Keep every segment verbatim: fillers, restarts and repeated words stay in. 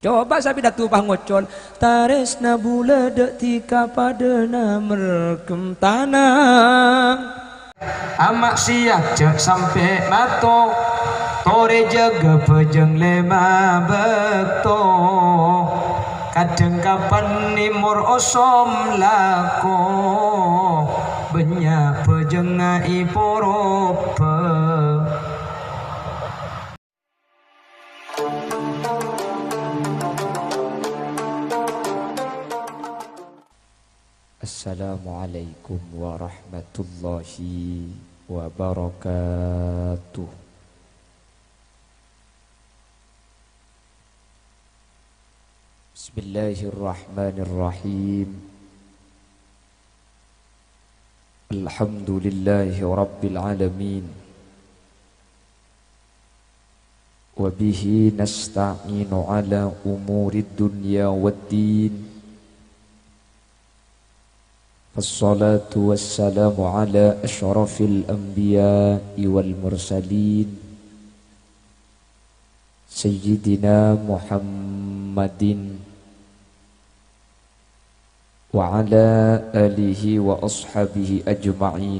Coba sabi datu pangocol, tarèsna bulâ dâ' dhika padâna mergem tana. Amaksiat jhâ' sampè' mato, torè jâgâ bhâjâng lèma bâkto. Kadhâng kapan nèmor osom lako, bânnya' bhâjângnga èporobhâ. Assalamualaikum warahmatullahi wabarakatuh. Bismillahirrahmanirrahim. Alhamdulillahi rabbil alamin. Wa bihi nasta'inu ala umurid dunya waddin. Wassalatu wassalamu ala asyrafil anbiya'i wal mursalin, Sayyidina Muhammadin wa ala alihi wa ashabihi ajma'in.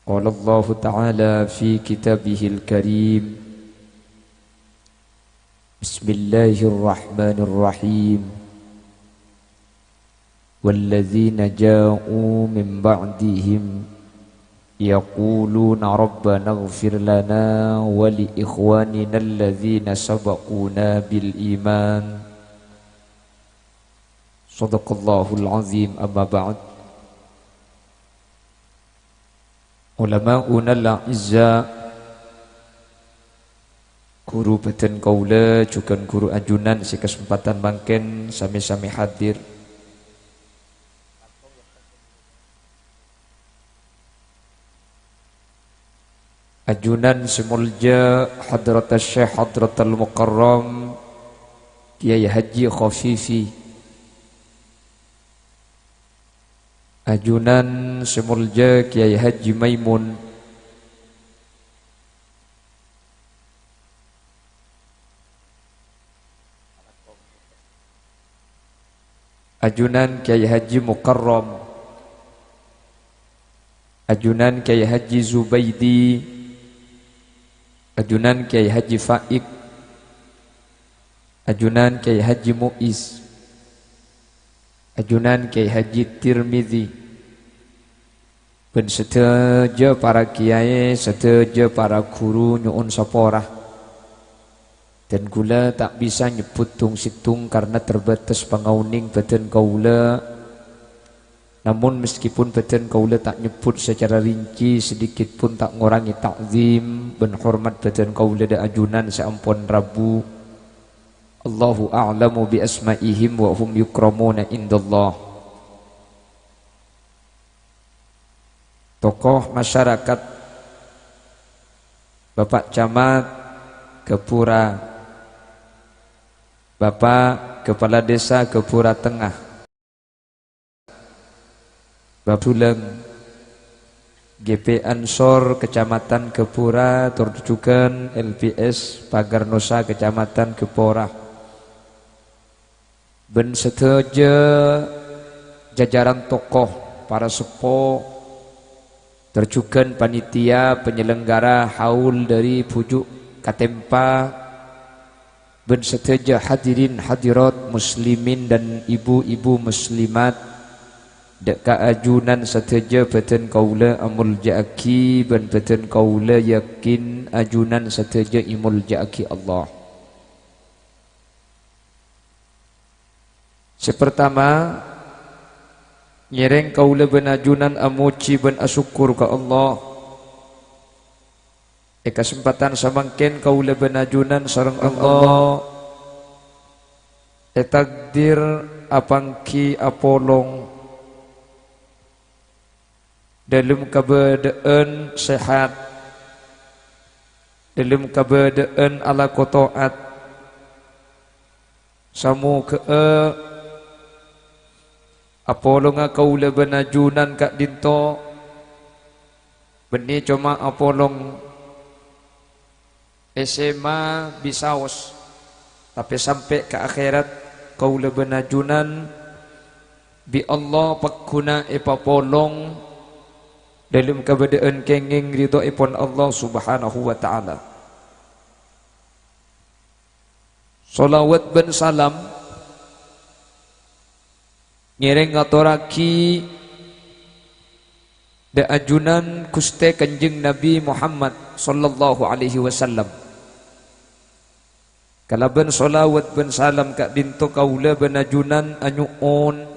Qala Allahu ta'ala fi kitabihil karim, Bismillahirrahmanirrahim. Walladzina ja'u min ba'dihim yaquluna rabbana ighfir lana wa li ikhwanina alladzina sabaquna bil iman. Shadaqallahul azim, amma ba'd. Ulama'unal a'izza, ghuru bhâdhân kaulâ, jhughân ghuru ajunan sè kasempadhân mangkèn sami-sami hadir. Ajunan sè molja Hadratus Syekh Hadratul Mukarram Kyai Haji Khofifi. Ajunan sè molja Kyai Haji Maimun. Ajunan Kyai Haji Mukarram. Ajunan Kyai Haji Zubaidi. Ajunan Kyai Haji Faik. Ajunan Kyai Haji Muiz. Ajunan Kyai Haji Tirmidzi. Bân sadhâjâ para kiyaè, sadhâjâ para ghuru nyo'on sapora. Dan kaulâ ta' bisa nyebbhut tong-settong karna terbatas pangaonèng bhâdhân kaulâ. Namun, meskipun bhâdhân kaulâ ta' nyebbhut secara rinci, sedikit pun ta' ngorangè ta'zim bân hormat bhâdhân kaulâ dâ' ajunan sè ampon rabu. Allahu a'lamu bi asma'ihim wa hum yukramuna indallah. Tokoh masyarakat, Bapak Camat Gapura, Bapak Kepala Desa Gapura Tengah, Bapak Dulang, G P Ansor Kecamatan Gapura, tor jhughân L P S Pagar Nusa Kecamatan Gapura. Bân sadhâjâ jajaran tokoh, para seppo, tor jhughân panitia penyelenggara haul dâri Bhuju' Katempa, bân sadhâjâ hadirin hadirat muslimin dan ibu-ibu muslimat, dâ' ka ajunan sadhâjâ bhâdhân kaulâ amolja'aghi, bân bhâdhân kaulâ yakin ajunan sadhâjâ èmolja'aghi Allah. Sè partama, ngèrèng kaulâ bân ajunan amojhi bân asokkor ka Allah. È kasempadhân samangkèn kaulâ bân ajunan sareng Allah ètakdir apangghi apolong dâlem kabâdâ'ân sehat, dâlem kabâdâ'ân alako to'at. Samoghâ'â apolonga kaulâ bân ajunan ka'dinto bânnè coma apolong S M A bisaos, tapè sampè' ka akhèrat kaulâ bân ajunan bi' Allah pagghuna èpapolong dâlem kabâdâ'ân kèngèng ridhoèpon Allah Subhanahu wa Ta'ala. Shalawat bân salam ngèrèng ngatorraghi dâ' ajunan Ghustè Kanjeng Nabi Muhammad sallallahu alaihi wasallam. Kalabân shalawat bân salam ka'dinto kaulâ bân ajunan anyo'on,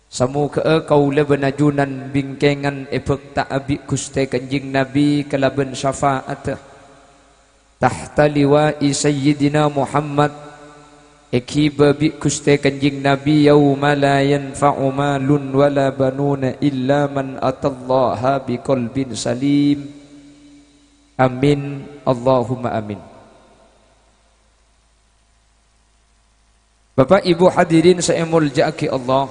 samoghâ'â kaulâ bân ajunan bingkèngan èbhâkta'a bi' Ghustè Kanjeng Nabi kalabân syafa'atta tahta liwa'i Sayyidina Muhammad, èghibâ bi' Ghustè Kanjeng Nabi, "Yauma la yanfa'u malun wala banuna illa man atallaha biqalbin salim." Amin, Allahumma amin. Bapak Ibu hadirin sè èmoljâ'aghi Allah,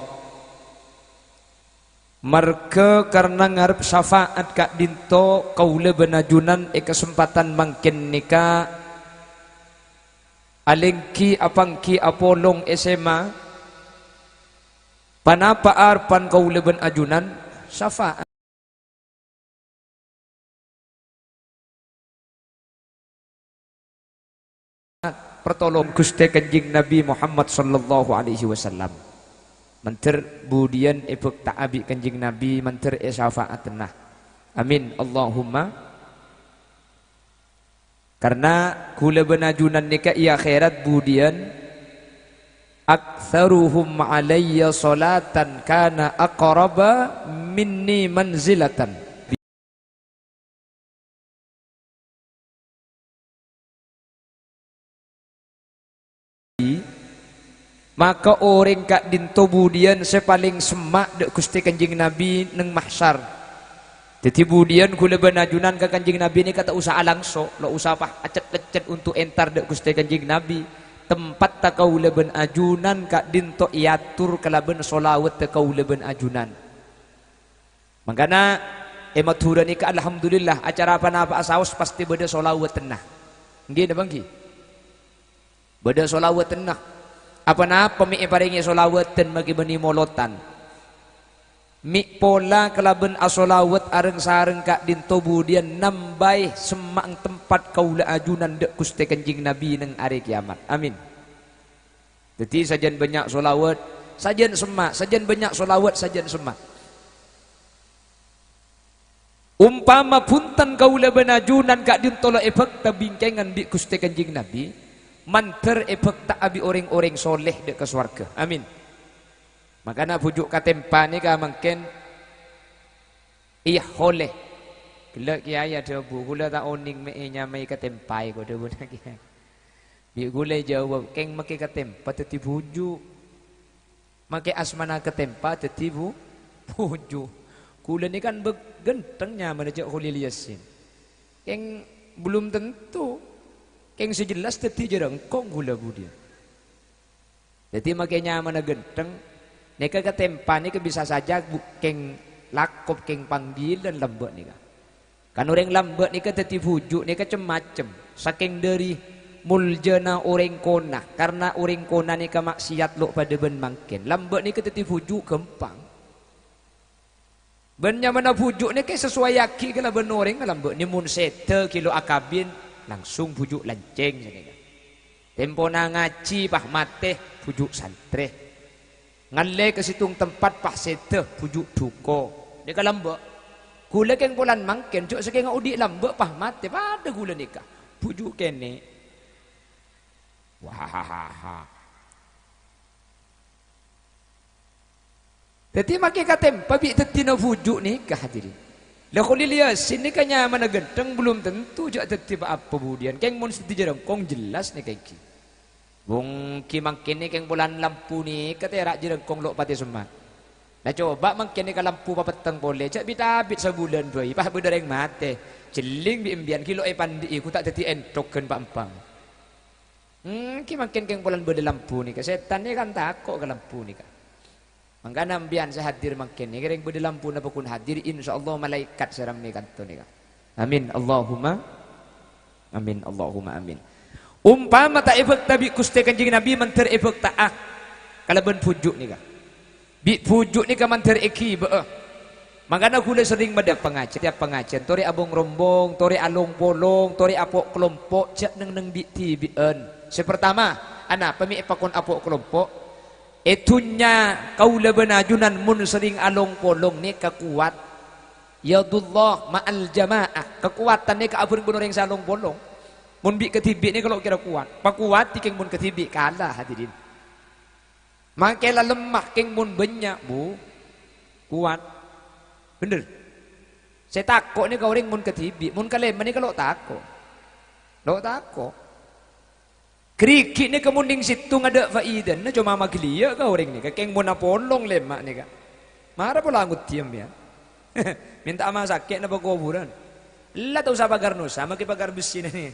marghâ karna ngarep syafa'at ka'dinto kaulâ bân ajunan è kasempadhân mangkèn nèka alèngghi apangghi apolong S M A, ponapa arebbhân kaulâ bân ajunan? Syafa'at. Partolong Ghustè Kanjeng Nabi Muhammad sallallahu alaihi wasallam. Mandhâr budiyân èbhâkta'a bi' Kanjeng Nabi, mandhâr èsyafa'atanna. Amin, Allahumma. Karna kaulâ bân ajunan nèka è akhèrat budiyân, "Aktsaruhum alayya shalatan kana aqraba minni manzilatan." Maka orèng ka'dinto budiyân sè palèng semma' dâ' Ghustè Kanjeng Nabi neng mahsyar. Dâddhi budiyân kaulâ bân ajunan ka Kanjeng Nabi nèka ta' osa alangso, lo' osa pas acet-leccet onto' entar dâ' Ghustè Kanjeng Nabi. Tempatta kaulâ bân ajunan ka'dinto èator kalabân shalawatta kaulâ bân ajunan. Mangkana, è Madhurâ nèka, alhamdulillah, acara pa-napa'a saos pastè bâdâ shalawatanna. Ènggi napa ènggi? Bâdâ shalawatanna. Apa-napa mè' èparèngè shalawatan makè bânnè molodhân. Mè' pola kalabân ashalawat areng-sareng ka'dinto budiyân nambâi semma'na tempat kaulâ ajunan dâ' Ghustè Kanjeng Nabi neng arè kèyamat. Amin. Dâddhi, sajân bânnya' shalawat, sajân semma', sajân bânnya' shalawat, sajân semma'. Ompama bhunten kaulâ bân ajunan ka'dinto la èbhâkta bingkèngan bi' Ghustè Kanjeng Nabi, mandhâr èbhâkta'a bi' orèng-orèng sholeh dâ' ka sowarghâ. Amin. Mangkana bhuju' katèmpa nèka mangkèn èyaholè. Ghellâ' kèyaè adhâbu, "Kaulâ ta' onèng mè' ènyamaè katèmpaè," ko dhâbuna kèyaè. Bi' kaulâ èjâwâb, "Kèng makè katèmpa dâddhi bhuju'. Makè asmana katèmpa dâddhi bhu-, bhuju'. Kaulâ nèka kan bâ-, ghântheng nyamana jhâ' Kholil Yasin. Kèng belum tentu. Kèng sè jelas dâddhi jhârângkong kaulâ budiyân." Dâddhi, makè nyamana ghântheng, nèka katèmpa nèka bisa saja bu-, kèng lakop, kèng panggilan lambâ' nèka. Kan orèng lambâ' nèka dâddhi bhuju' nèka cem-macem. Sakèng dâri moljâna orèng kona, karna orèng kona nèka maksiat lo' padâ bân mangkèn. Lambâ' nèka dâddhi bhuju' ghâmpang. Bân nyamana bhuju' nèka èsasowayaghi kalabân orèng lambâ'. Nè mon sèdhâ ghi' lo' akabin, langsung bhuju' lancèng sanèka. Tempona ngajhi pas matè, bhuju' santrè. Ngallè ka sèttong tempat pas sèdhâ, bhuju' dhukho. Nèka lambâ'. Kaulâ kèng polana mangkèn, jhâ' sakènga odi' lambâ' pas matè, padâ kaulâ nèka. Bhuju' kènè'. Wahahaha. Dâddhi, makè katèmpa bi' dâddhina bhuju' nèka, hadirin. La, Kholil Yasin nèka nyamana ghântheng, belum tentu jhâ' dâddhi pa-apa budiyân. Kèng mon sè dâddhi jhârângkong jelas nèka ènggi. Bhungki mangkèn nè kèng polana lampu nèka tèra' jhârângkong lo' patè semma'. La, coba mangkèn nèka lampu papetteng polè, jhâ' bit-abit sabulân bhâi, pas bâdâ orèng matè. Jhelling bi' embiyân ghi' lo' èpandi'i, ghu ta' dâddhi ènthok ghân pa-empa. Ènggi mangkèn kèng polana bâdâ lampu nèka. Sètan nèka kan tako' ka lampu nèka. Mangkana embiyân sè hadir mangkèn nèka, rèng bâdâ lampu napa ghun hadir, insyaallah malaèkat sè rammè kanto nèka. Amin. Allahumma. Amin, Allahumma amin. Ompama ta' èbhâkta bi' Ghustè Kanjeng Nabi, mandhâr èbhâkta'a kalabân bhuju' nèka. Bi' bhuju' nèka mandhâr èghibâ'â. Mangkana ghulâ serrèng maddhâ pangajhi-, tèyap pangajhiyân, torè abong-rombong, torè along-polong, torè apo' kalompo', jhâ' neng-enneng bi'-dhibi'ân. Sè partama, anapa mè' èpakon apo' kalompo'? È dhunnya kaulâ bân ajunan mon serrèng along-polong nèka kowat. Yadullah ma'al jama'ah. Kakowadhân nèka abhâreng bân orèng sè along-polong. Mon bi' kadhibi' nèka lo' kèra kowat. Pakowat kèng mon kadhibi' kala, hadirin. Mangkèn la lemma kèng mon bânnya', Bu. Kowat. Bhender. Sè tako' nèka orèng mon kadhibi', mon kalèma nèka lo' tako'. Lo' tako'. Ghârighi' nèka mon neng sèttong adâ' faidana, coma maghâliyâ' ka orèng nèka, kèng mon apolong lèma' nèka. Mara pola ngodiyâm, yâ. Mènta'a ma' sakè' napa kobhurân. Ella ta' osa pagar nosa, makè pagar bessina nè.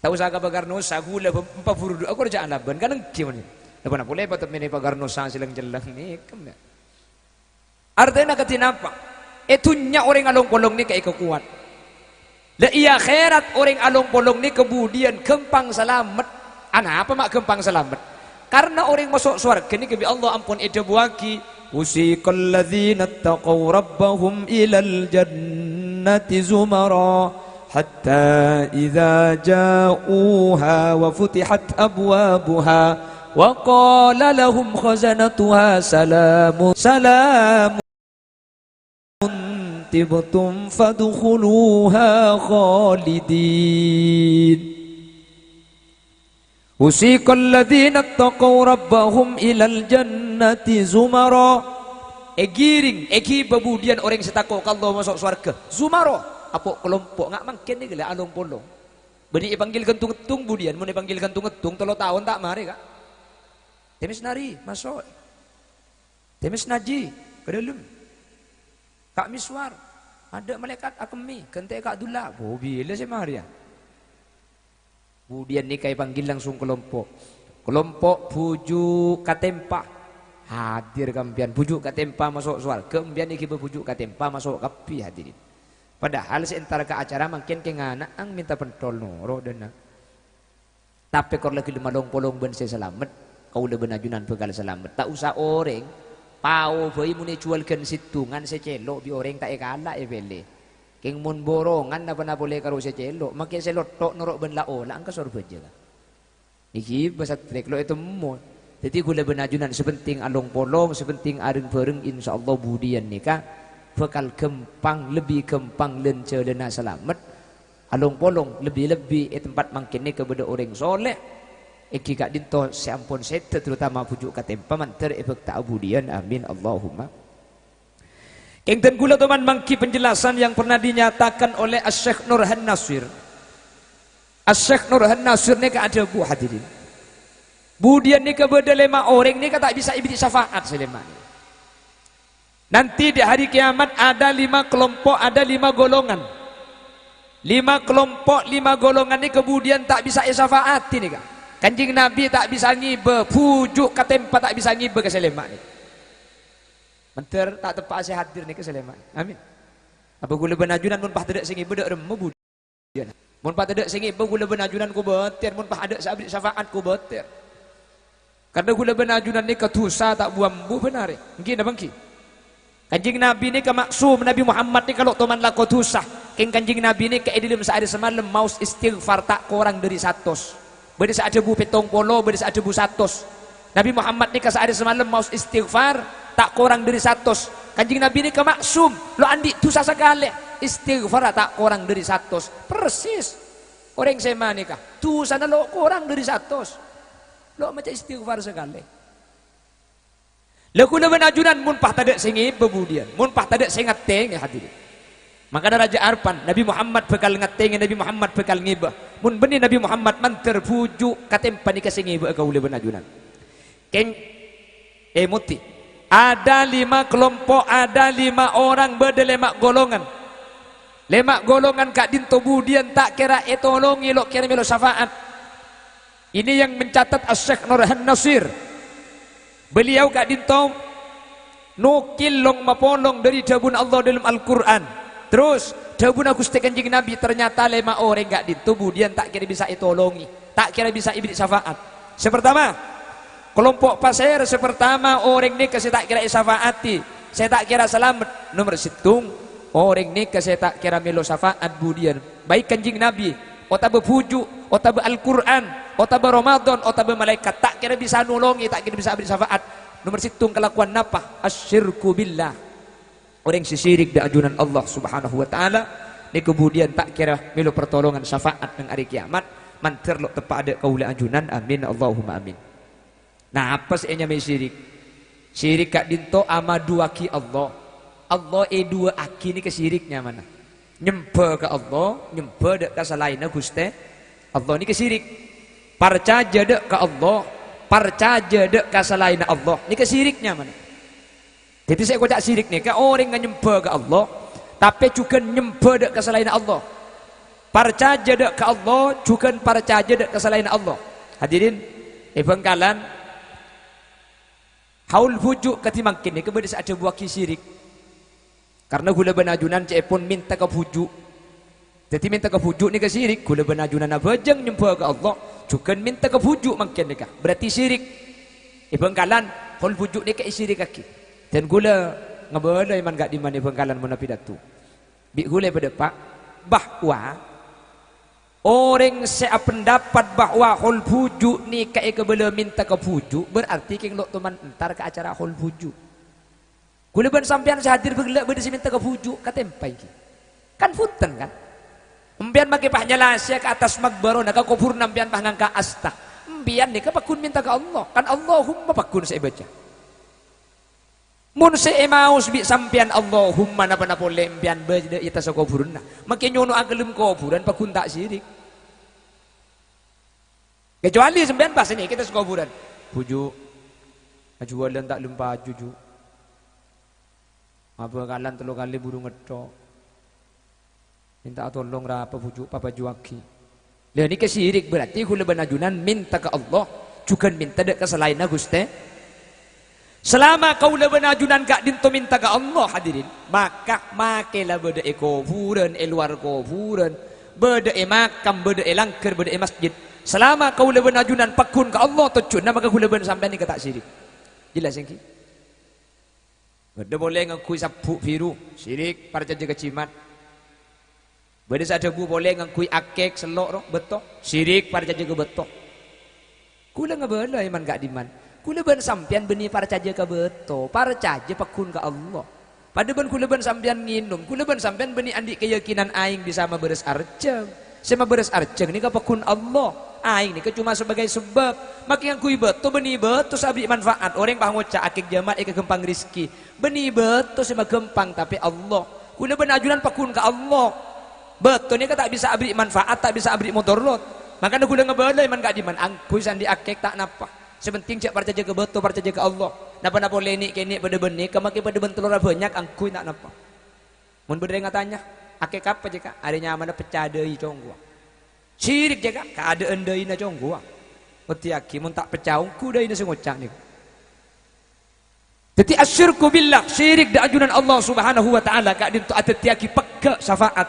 Ta' osa ka pagar nosa, ghulâ bem-, empa buru du'a, kor jhâ' alabân, kan ènggi mon. Napa-napa polè patep mènè pagar nosa sè lèng-cellèng nèka, yâ. Artèna kadhi napa? È dhunnya orèng along-polong nèka èkakowat. La, è akhèrat orèng along-polong nèka budiyân ghâmpang salamet. Anapa ma' ghâmpang salamet? Karna orèng maso' sowarghâ nèka bi' Allah ampon èdhâbuwaghi, "Wasiqal ladzina ittaqau rabbahum ilal jannati zumara." Hatta idza ja'uha wa futihat abwabuha wa qala lahum khazanatuha salamun, salamun tibtum fadkhuluha khalidin. Wasiqal ladzina ittaqau rabbahum ilal jannati zumara. Èghiring, èghibâ budiyân orèng sè tako' ka Allah maso' sowarghâ. Zumara, apo' kalompo', nga' mangkèn nèka la along-polong. Bânnè èpanggil ghânto-ngèttong budiyân, mon èpanggil ghânto-ngèttong tello taon ta' marè, Ka'. Tèmès narè, maso'. Tèmès najhi, ka dâlem. Ka' mèsowar, adâ' malaèkat akemmè, ghântè'è ka' dhulâ. Bo, bilâ sè marèya? Budiyân nèka èpanggil langsung kalompo'. Kalompo' bhuju' katèmpa. Hadir ka empèyan, bhuju' katèmpa maso' sowarghâ, empèyan èghibâ bhuju' katèmpa maso' kabbhi, hadirin. Padahal sè entara ka acara mangkèn kèng ana'na mènta pentol noro' dâna. Tapè kor la ghellem along-polong bân sè salamet, kaulâ bân ajunan bhâkal salamet. Ta' osa orèng, pao bhâi mon èjuwâl ghân sèttongan sè cèlo' bi' orèng ta' èkala' èpèlè. Kèng mon borongan napa-napa polè karo sè cèlo', makè sè lotto' noro' bân la ola' engka sorbhâjâ, Ka'. Èghibâ satrèk lo' ètemmo. Dhâddhi kaulâ bân ajunan sè pentèng along-polong, sè pentèng areng-bhâreng, insyaallah budiyân nèka bhâkal ghâmpang, lebbi ghâmpang lan-jhâlânna salamet. Along-polong, lebbi-lebbi è tempat mangkèn nèka bâdâ orèng soleh. Èngghi ka'dinto sè ampon sèdhâ, terutama bhuju' katèmpa mandhâr èbhâkta abudiyân. Amin, Allahumma. Kèng dân kaulâ toman mangghi penjelasan yang pernah dinyatakan oleh Asy-Syaikh Nurhan Nasir. Asy-Syaikh Nurhan Nasir nèka adhâbu, hadirin. Budiyân nèka bâdâ lèma orèng nèka ta' bisa èberri' syafaat sè lèma nèka. Nanti di hari kiamat ada lima kelompok, ada lima golongan. Lima kelompok, lima golongan nèka budiyân ta' bisa èsyafaati nèka. Kanjeng Nabi ta' bisa ngibâ, bhuju' katèmpa ta' bisa ngibâ ka sè lèma nèka. Mandhâr ta' teppa'a sè hadir nèka sè lèma. Amin. Apa kaulâ bân ajunan mon pas tadâ' sè ngibâ dâ' remma budiyân? Mon pas tadâ' sè ngibâ kaulâ bân ajunan kobâtèr, mon pas adâ' sè aberri' syafaat kobâtèr. Karna kaulâ bân ajunan nèka dhusa ta' bu-ambu bân arè. Èngghi napa èngghi? Kanjeng Nabi nèka maksum, Nabi Muhammad nèka lo' toman lako dhusa. Kèng Kanjeng Nabi nèka è dâlem saarè samalem maos istighfar ta' korang dâri satos. Bâdâ sè adhâbu pèttong polo, bâdâ sè adhâbu satos. Nabi Muhammad nèka saarè samalem maos istighfar ta' korang dâri satos. Kanjeng Nabi nèka maksum, lo' andi' dhusa sakalè, istighfar ta' korang dâri satos. Persis. Orèng sè ma nèka, dhusana lo' korang dâri satos. Lo' maca istighfar sakalè. La kaulâ bân ajunan mon pas tadâ' sè ngibâ budiyân, mon pas tadâ' sè ngattèngè, hadirin. Mangkana rajâ arebbhân, Nabi Muhammad bhâkal ngattèngè, Nabi Muhammad bhâkal ngibâ. Mon bânnè Nabi Muhammad mandhâr bhuju' katèmpa nèka sè ngibâ'â kaulâ bân ajunan. Kèng, eh, moti. Ada lima kelompok, ada lima orang, bâdâ lèma' golongan. Lèma' golongan ka'dinto budiyân ta' kèra ètolongè, lo' kèra mèlo syafaat. Ini yang mencatat Asy-Syaikh Nurhan Nasir. Beliau ka'dinto nokil long-mapolong dâri dhâbuna Allah dâlem Al-Qur'an. Terros, dhâbuna Ghustè Kanjeng Nabi, ternyata lèma' orèng ka'dinto budiyân ta' kèra bisa ètolongè, ta' kèra bisa èberri' syafaat. Sè partama, kalompo' pasèra sè partama orèng nèka sè ta' kèra èsyafaati, sè ta' kèra salamet. Nomer sèttong, orèng nèka sè ta' kèra mèlo syafaat budiyân, baik Kanjeng Nabi, otabâ bhuju', otabâ Al-Qur'an, otabâ Ramadan, otabâ malaèkat, ta' kèra bisa nolongè, ta' kèra bisa aberri' syafaat. Nomer sèttong kalakowan napa? Asyirku billah. Orèng sè sirik dâ' ajunan Allah Subhanahu wa Ta'ala, nèko budiyân ta' kèra mèlo partolongan syafaat neng arè kèyamat, mandhâr lo' teppa' dâ' kaulâ ajunan. Amin, Allahumma amin. Napa sè ènyamaè sirik? Sirik ka'dinto amaduwâghi Allah. Allah èduwâ'âghi nèka sirik nyamana. Nyembhâ ka Allah, nyembhâ dâ' ka salaènna Ghustè Allah nèka sirik. Parcajâ dâ' ka Allah, parcajâ dâ' ka salaènna Allah, nèka sirik nyamana. Dhâddhi sè èkoca' sirik nèka orèng nganyembhâ ka Allah, tapè jhughân nyembhâ dâ' ka salaènna Allah. Parcajâ dâ' ka Allah, jhughân parcajâ dâ' ka salaènna Allah. Hadirin, è Bhângkalan, haul bhuju' kadhi mangkèn nèka bâdâ sè adhâbuwâghi sirik. Karna ghulâ bân ajunan cè'èpon mènta ka bhuju'. Dhâddhi mènta ka bhuju' nèka sirik, ghulâ bân ajunan abhâjâng nyembhâ ka Allah, jhughân mènta ka bhuju' mangkèn nèka, berarti sirik. È Bhângkalan, haul bhuju' nèka èsirikaghi. Dân ghulâ ngabâlâ è man-ka'dimman è Bhângkalan mon apidato. Bi' ghulâ èpadâpa' bahwa orèng sè apendapat bahwa haul bhuju' nèka èkabâlâ mènta ka bhuju', berarti kèng lo' toman entar ka acara haul bhuju'. Ghulâ bân sampèyan sè hadir ghellâ' bâdâ sè mènta ka bhuju', katèmpa èngghi. Kan bhunten, kan? Sampèyan makè pas nyalasè ka attas maqbarona, ka kobhurânna sampèyan pas ngangka' asta. Sampèyan nèka pagghun mènta ka Allah, kan Allahumma pagghun sè èbâca. Mon sè èmaos bi' sampèyan Allahumma, napa-napa polè sampèyan bâdâ è attassa kobhurânna, makè nyono'a ka dâlem kobhurân pagghun ta' sirik. Kecuali sampèyan pas nèka è attassa kobhurân. "Bhuju', ajuwâlân ta' lem paju, Ju'. Abhâkalan tello kalè buru ngetthok. Mènta'a tolong rapa, Bhuju', pabhâjuwâghi." Lah, nèka sirik, berarti ghulâ bân ajunan mènta ka Allah, jhughân mènta dâ' ka salaènna Ghustè. Salama kaulâ bân ajunan ka'dinto mènta ka Allah, hadirin, maka makè la bâdâ è kobhurân, è lowar kobhurân, bâdâ è makam, bâdâ è langghâr, bâdâ è masjid. Salama kaulâ bân ajunan pagghun ka Allah tojjhuna, maka ghulâ bân sampèyan nèka ta' sirik. Jelas, èngghi? Bâdâ polè ngangghuy sabbhu' bhiru, sirik, parcajâ ka jimat. Bâdâ sè adhâbu polè ngangghuy akèk sello' ro, bâto, sirik, parcajâ ka bâto. Ghulâ ngabâlâ è man-ka'dimman. Ghulâ bân sampèyan bânnè parcajâ ka bâto, parcajâ pagghun ka Allah. Padâ bân ghulâ bân sampèyan ngènom, ghulâ bân sampèyan bânnè andi' kayakinan aèng bisa mabârâs arjhâng. Sè mabârâs arjhâng nèka pagghun Allah. Aèng nèka coma sebagai sebab. Makè ngangghuy bâto, bânnè bâto sè aberri' manfaat. Orèng pas ngoca' akèk jimat èkaghâmpang rejhekkè. Bânnè bâto sè maghâmpang, tapè Allah. Ghulâ bân ajunan pagghun ka Allah. Bâto nèka ta' bisa aberri' manfaat, ta' bisa aberri' motorot. Mangkana ghulâ ngabâlâ è man-ka'dimman, angghuy sè andi' akèk ta' napa. Sè penting jhâ' parcajâ ka bâto, parcajâ ka Allah. Napa-napa polè nè'-kènè' bâdâ bânnè, ka makè padâ bân tellorra bânnya', angghuy ta' napa. Mon bâdâ orèng atanya, "Akèk apa, Jèka?" "Arè nyamana pecca dâi, cong," kowa. Sirik, Jèka, kaadâ'ân dâina, cong, kowa. Oddhiyâghi, mon ta' pecca, ongghu dâina sè ngoca' nèko. Dhâddhi, asyirku billah, sirik dâ' ajunan Allah Subhanahu wa Ta'ala, ka'dinto adhâddhiyâghi pegghâ' syafaat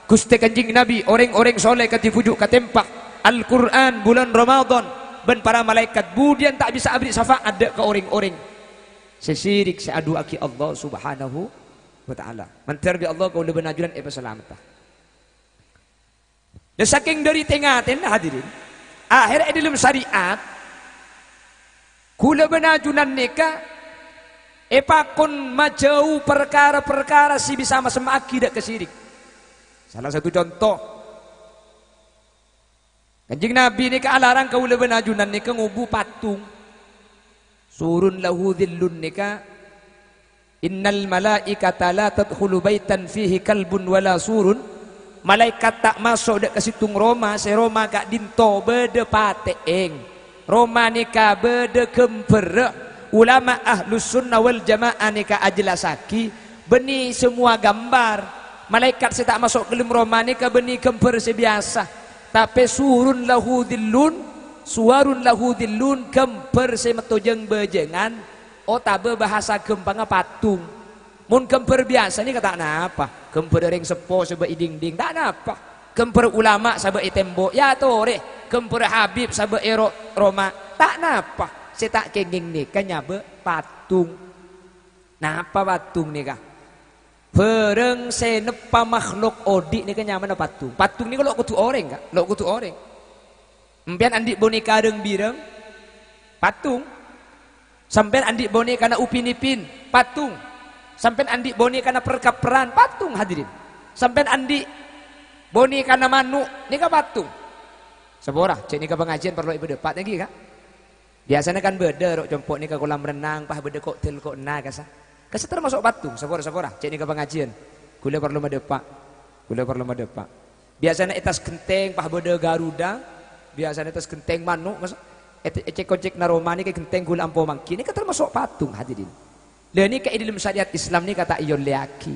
Ghustè Kanjeng Nabi, orèng-orèng soleh kadhi bhuju' katèmpa, Al-Qur'an, bulân Ramadan, bân para malaèkat, budiyân ta' bisa aberri' syafaat dâ' ka orèng-orèng sè sirik, sè adu'aaghi Allah Subhanahu wa Ta'ala. Mandhâr bi' Allah kaulâ bân ajunan èpasalametta. Lah, sakèng dâri tè-ngatèna, hadirin, akhèr è dâlem syariat, ghulâ bân ajunan nèka èpakon majâu parkara-parkara sè bisa masemma'aghi dâ' ka sirik. Sala satu conto, Kanjeng Nabi nèka alarang kaulâ bân ajunan nèka ngobu patung. Surun lahu dhillun nèka, "Innal malaikata la tadkhulu baitan fihi kalbun wala surun." Malaèkat ta' maso' dâ' ka sèttong roma, sè roma ka'dinto bâdâ patè'èng. Roma nèka bâdâ ghâmbhârrâ. Ulama Ahlus Sunnah wal Jamaah nèka ajellassaghi, bânnè samowa ghâmbhâr. Malaèkat sè ta' maso' ka dâlem roma nèka bânnè ghâmbhâr sè biyasa. Tapè surun lahu dhillun, suwarun lahu dhillun, ghâmbhâr sè metto jâng-bâjângan, otabâ bhâsa ghâmpangnga patung. Mon ghâmbhâr biyasa nèka ta' napa. Ghâmbhârrâ rèng seppo sabâ' è dingding, ta' napa. Ghâmbhârrâ ulama sabâ' è tembok, ya torè. Ghâmbhârrâ habib sabâ' è ro-, roma, ta' napa. Sè ta' kèngèng nèka nyabâ' patung. Napa patung nèka? Bhârâng sè neppa makhluk odi' nèka nyamana patung. Patung nèka lo' kodhu orèng, Ka'. Lo' kodhu orèng. Sampèyan andi' boneka reng-bireng, patung. Sampèyan andi' bonekana Upin Ipin, patung. Sampèyan andi' bonekana per-kapperan, patung, hadirin. Sampèyan andi' bonekana mano', nèka patung. Sapora, jhâ' nèka pangajiân parlo èpadâpa', ènggi, Ka'? Biyasana kan bâdâ ro' compo' nèka kolam renang, pas bâdâ ko'del ko'na, kasa. Kasa termasuk patung, sapora, sapora, jhâ' nèka pangajiân. Ghulâ parlo madâpa'. Ghulâ parlo madâpa'. Biyasana è attas ghentèng, pas bâdâ garuda. Biyasana è attas ghentèng mano', kasa. È-, ècèk-kocèkna roma nèka ghentèng ghulâ ampo mangghi. Nèka termasuk patung, hadirin. Lha nèka è dâlem syariat Islam nèka ta' èollèyaghi.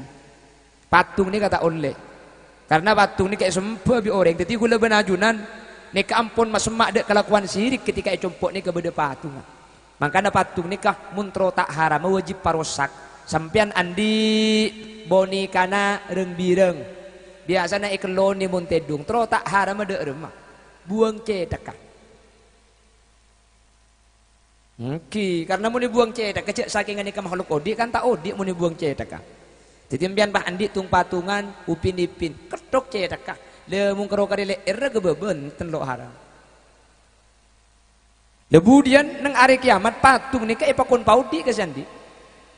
Patung nèka ta' ollè. Karna patung nèka èsemba bi' orèng. Dhâddhi ghulâ bân ajunan nèka ampon masemma' dâ' kalakowan sirik ketika è compo' nèka bâdâ patungnga. Mangkana patung nèka mon terro ta' haram wajib parosak. Sampèyan andi' bonekana reng-bireng. Biyasana èkellonè mon tèdung, terro ta' haram dâ' remma. Buwâng cèthagghâ. Ènggi, karna mon èbuwâng cèthagghâ, jhâ' sakènga nèka makhluk odi' kan ta' odi' mon èbuwâng cèthagghâ. Dhâddhi sampèyan pas andi' tung-patungan, Upin Ipin, ketthok cèthagghâ. Lha, mon karo karè lè'èrra ghâbâ bhunten lo' haram. Lha, budiyân neng arè kèyamat patung nèka èpakon paodi' ka sè andi'.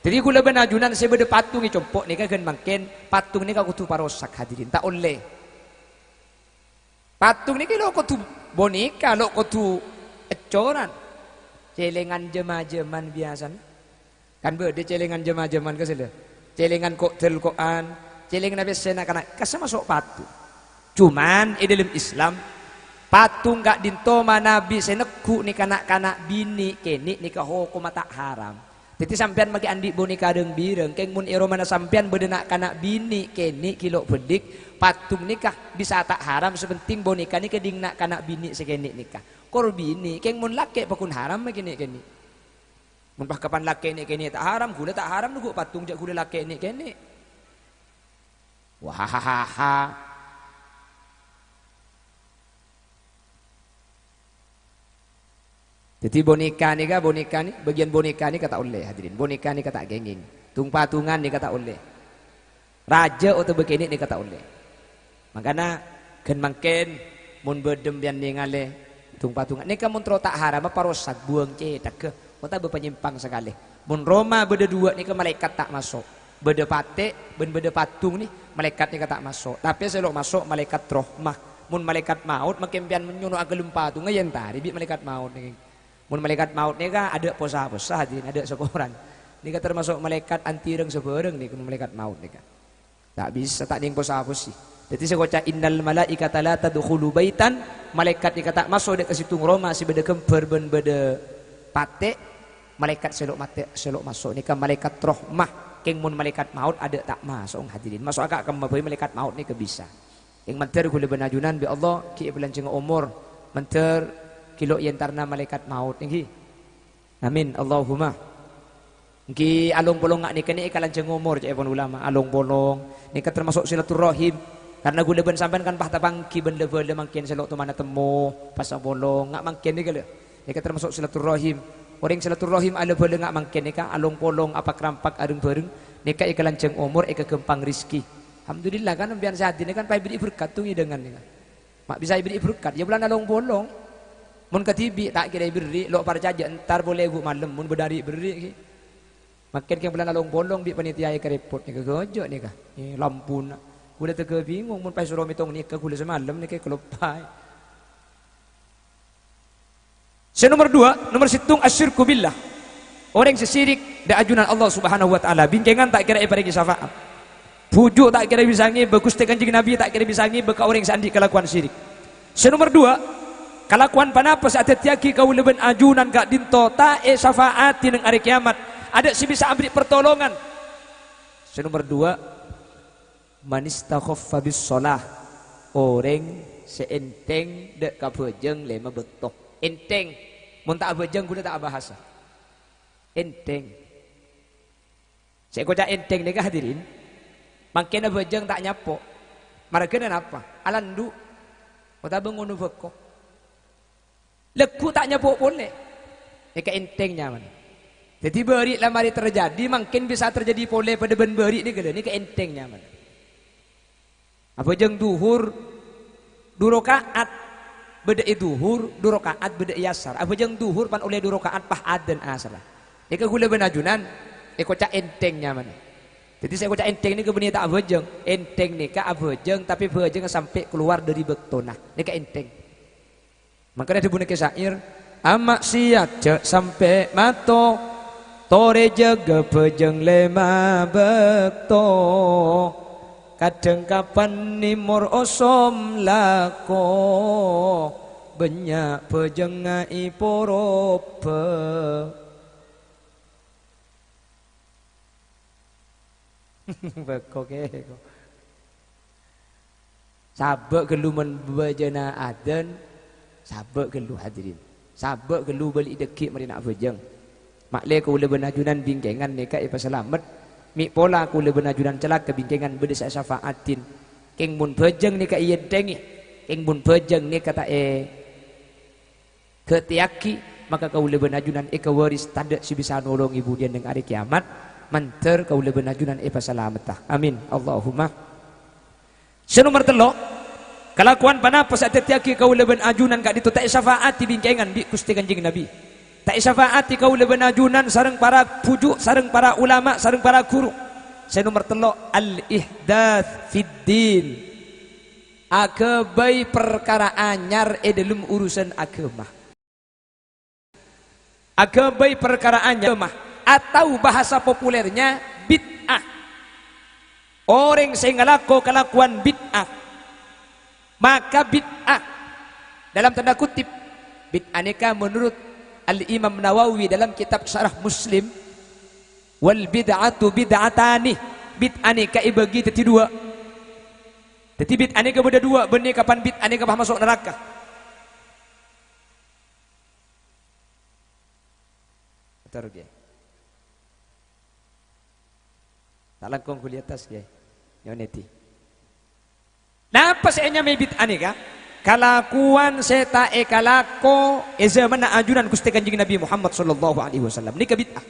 Dhâddhi ghulâ bân ajunan sè bâdâ patung è compo' nèka ghân mangkèn, patung nèka kodhu parosak, hadirin, ta' ollè. Patung nèka lo' kodhu boneka, lo' kodhu ècoran. Cèlèngan jâm-ajâmân biyasana. Kan bâdâ cèlèngan jâm-ajâmân ka sè la. Cèlèngan ko'-, dâl-ko'an, cèlènganna pèssèna na'-kana', kassa maso' patung. Cuman è dâlem Islam, patung ka'dinto manabi sè neggu' nèka na'-kana' binè' kènè' nèka hokomma ta' haram. Dhâddhi sampèyan makè andi' boneka reng-bireng, kèng mon è romana sampèyan bâdâ na'-kana' binè' kènè' ghi' lo' bâlik, patung nèka bisa ta' haram, sè pentèng boneka nèka ding na'-kana' binè' sè kènè' nèka. Kor binè', kèng mon lakè' paggun haram makè nè'-kènè'. Mon pas kapan lakè' nè'-kènè' ta' haram, ghulâ ta' haram neggu' patung jhâ' ghulâ lakè' nè'-kènè'. Wahahaha. Dhâddhi boneka nèka, boneka nè-, bâgiyân boneka nèka ta' ollè, hadirin. Boneka nèka ta' kèngèng. Tung-patungan nèka ta' ollè. Rajâ otabâ kènè' nèka ta' ollè. Mangkana, ghân mangkèn, mon bâdâ sampèyan nèngalè tung-patungan. Nèka mon terro ta' haram, parosak, buwâng cèthagghâ, otabâ panyèmpang sakalè. Mon roma bâdâ duwâ' nèka malaèkat ta' maso'. Bâdâ patè' bân bâdâ patung nè, malaèkat nèka ta' maso'. Tapè sè lo' maso' malaèkat rahmah. Mon malaèkat maot makè sampèyan nyono' aghâlem patungnga, èyèntarè bi' malaèkat maot nèka. Mon malaèkat maot nèka adâ' posa-posa, hadirin, adâ' sakoran. Nèka termaso' malaèkat anti reng-sabhâreng nèka, mon malaèkat maot nèka. Ta' bisa, ta' nèng posa-posi. Dhâddhi sè ngoca', "Innal malaikata la tadkhulu baitan," malaèkat nèka ta' maso' dâ' ka sèttong roma sè bâdâ ghâmbhâr bân bâdâ patè', malaèkat sè lo' matè, sè lo' maso' nèka malaèkat rahmah. Kèng mon malaèkat maot adâ' ta' maso', hadirin. Maso'a ka' kemma bhâi malaèkat maot nèka bisa. Kèng mandhâr ghulâ bân ajunan bi' Allah ghi' èpalanjhângnga omor, mandhâr ghi' lo' èyèntarana malaèkat maot, ènggi. Amin, Allahumma. Ènggi along-polong nga' nèka nè èkalanjhâng omor, ca'èpon ulama, along-polong. Nèka termaso' silaturrahim. Karna ghulâ bân sampèyan kan pas tapangghi bân la-bhâlâ mangkèn sè lo' tomana temmo, pas apolong, nga' mangkèn nèka lho. Nèka termaso' silaturrahim. Orèng silaturrahim ala-bhâlâ nga' mangkèn nèka along-polong, apak-rampak, areng-bhâreng. Nèka èkalanjhâng omor, èkaghâmpang rejhekkè. Alhamdulillah kan, sampèyan sè hadir nèka kan pas èberri' berkat tu ngèdângan nèka. Ma' bisa èberri' berkat, ya bulân along-polong. Mon kadhibi' ta' kèra èberri', lo' parcajâ entar polè ghu' malem, mon bâdâ arè èberri' ghi. Mangkèn kèng bulân along-polong bi' panitia èkarèpot nèka, ghâjâ' nèka. Eh, lampuna. Ghulâ tèghâ bingung, mon pas èsoro mètong nèka, ghulâ samalem nèka èkaloppaè. Sè nomer duwâ', nomer sèttong, asyirku billah. Orèng sè sirik dâ' ajunan Allah Subhanahu wa Ta'ala, bingkèngan ta' kèra èparèngè syafaat. Bhuju' ta' kèra bisa ngèbâ, Ghustè Kanjeng Nabi ta' kèra bisa ngèbâ ka orèng sè andi' kalakowan sirik. Sè nomer duwâ', kalakowan ponapa sè adhâddhiyâghi kaulâ bân ajunan ka'dinto ta' èsyafaati neng arè kèyamat, adâ' sè bisa aberri' partolongan. Sè nomer duwâ', manistakhaffa bis shalah, orèng sè ènthèng dâ' ka bhâjâng lèma bâkto. Ènthèng, mon ta' abhâjâng ghulâ ta' abahasa. Ènthèng. Sè èkoca' ènthèng nèka, hadirin, Mangkèn abhâjâng ta' nyapo'. Marghâna napa? Alandu'. Otabâ ngono bhâko. Lagghu' ta' nyapo' polè. Nèka ènthèng nyamana. Dhâddhi bâri' la marè terjadi, mangkèn bisa terjadi polè padâ bân bâri' nèka lho, nèka ènthèng nyamana. Abhâjâng dhuhur, du raka'at bâdâ è dhuhur, du raka'at bâdâ è asar. Abhâjâng dhuhur pan ollè du raka'at pas adzan asarra. Nèka kaulâ bân ajunan èkoca' ènthèng nyamana. Dhâddhi sè èkoca' ènthèng nèka bânnè ta' abhâjâng. Ènthèng nèka abhâjâng, tapè bhâjângnga sampè' kalowar dâri bâktona. Nèka ènthèng. Mangkana dhâbuna Kè Syair, "Ama'siyat jhâ' sampè' mato, torè jâgâ bhâjâng lèma bâkto. Kadhâng kapan nèmor osom lako, bânnya' bhâjângnga èporobhâ." Bâko kèko. Sabâ' ghâllu mon bhâjâna adzan, sabâ' ghâllu, hadirin. Sabâ' ghâllu bâli' dhâggi' marèna abhâjâng. Ma'lè kaulâ bân ajunan bingkèngan nèka èpasalamet. Mè' pola kaulâ bân ajunan calaka bingkèngan bâdâ sè èsafa'adhi. Kèng mon bhâjâng nèka èènthèngè. Kèng mon bhâjâng nèka ta' è ghâtèyaghi, maka kaulâ bân ajunan èkawaris tadâ' sè bisa nolongè budiyân neng arè kèyamat, mandhâr kaulâ bân ajunan èpasalametta. Amin. Allahumma. Sè nomer tello', kalakowan ponapa sè adhâddhiyaghi kaulâ bân ajunan ka'dinto ta' èsafa'adhi bingkèngan bi' Ghustè Kanjeng Nabi? Ta' èsafa'adhi kaulâ bân ajunan sareng para bhuju', sareng para ulama, sareng para ghuru. Sè nomer tello', al-ihdath fid din. Aghâbây parkara anyar è dhâlem urusan aghâma. Aghâbây parkara anyar aghâma, atau bahasa populernya bid'ah. Orèng sè ngalako kalakowan bid'ah, maka bid'ah, dalam tanda kutip, bid'ah nèka menurut Al-Imam Nawawi dalam kitab Syarah Muslim, "Wal bid'atu bid'atani." Bid'ah nèka èbâgi dhâddhi duwâ'. Dhâddhi bid'ah nèka bâdâ duwâ', bânnè kapan bid'ah nèka pas maso' naraka. Ator, Kè. Ta' langkong ghuli attas, Kè. Nyonèdhi. Napa sè ènyamaè bid'ah nèka? Kalakowan sè ta' èkalako è zamanna ajunan Ghustè Kanjeng Nabi Muhammad sallallahu alaihi wasallam. Nèka bid'ah.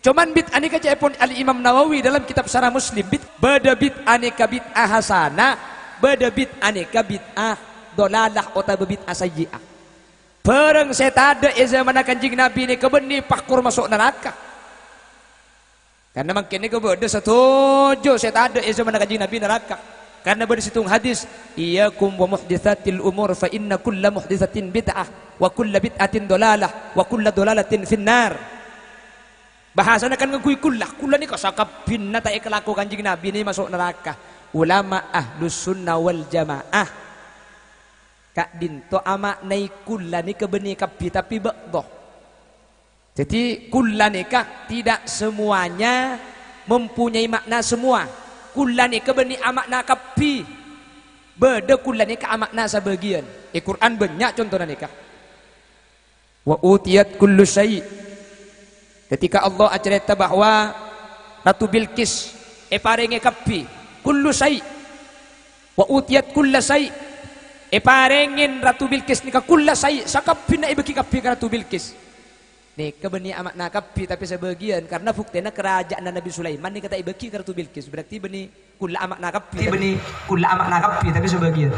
Coman bid'ah nèka ca'èpon Al-Imam Nawawi dalam kitab Syarah Muslim, bid-, bâdâ bid'ah nèka bid'ah hasanah, bâdâ bid'ah nèka bid'ah dholalah otabâ bid'ah sayyi'ah. Bhârâng sè tadâ' è zamanna Kanjeng Nabi nèka bânnè pakkor maso' naraka. Karna mangkèn nèka bâdâ sadhâjâ sè tadâ' è zamanna Kanjeng Nabi naraka. Karna bâdâ sèttong hadis, "Iyyakum wa muhditsatil umur, fa inna kulla muhditsatin bid'ah, wa kulla bid'atin dholalah, wa kulla dholalatin finnar." Bhâsana kan ngangghuy kulla. Kulla nèka sakabbhinna ta' èkalako Kanjeng Nabi nè maso' naraka. Ulama Ahlus Sunnah wal Jamaah ka'dinto ama'naè kulla nèka bânnè kabbhi, tapè ba'dha. Jadi, kulla nèka tidak semuanya mempunyai makna semua. Kulla nèka bânnè ama'na kabbhi. Bâdâ kulla nèka ama'na sabâgiyân. È Qur'an bânnya' contona nèka. "Wa utiyat kullu syai'." Ketika Allah acarèta bahwa Ratu Bilqis èparèngè kabbhi, kullu syai'. "Wa utiyat kulla syai'." Èparèngè Ratu Bilqis nèka kulla syai', sakabbhina èbâghi kabbhi ka Ratu Bilqis. Nèka bânnè ama'na kabbhi, tapè sabâgiyân, karna buktèna karajaanna Nabi Sulaiman nèka ta' èbâghi ka Ratu Bilqis, berarti bânnè kulla ama'na kabbhi, bânnè kulla ama'na kabbhi, tapè sabâgiyân.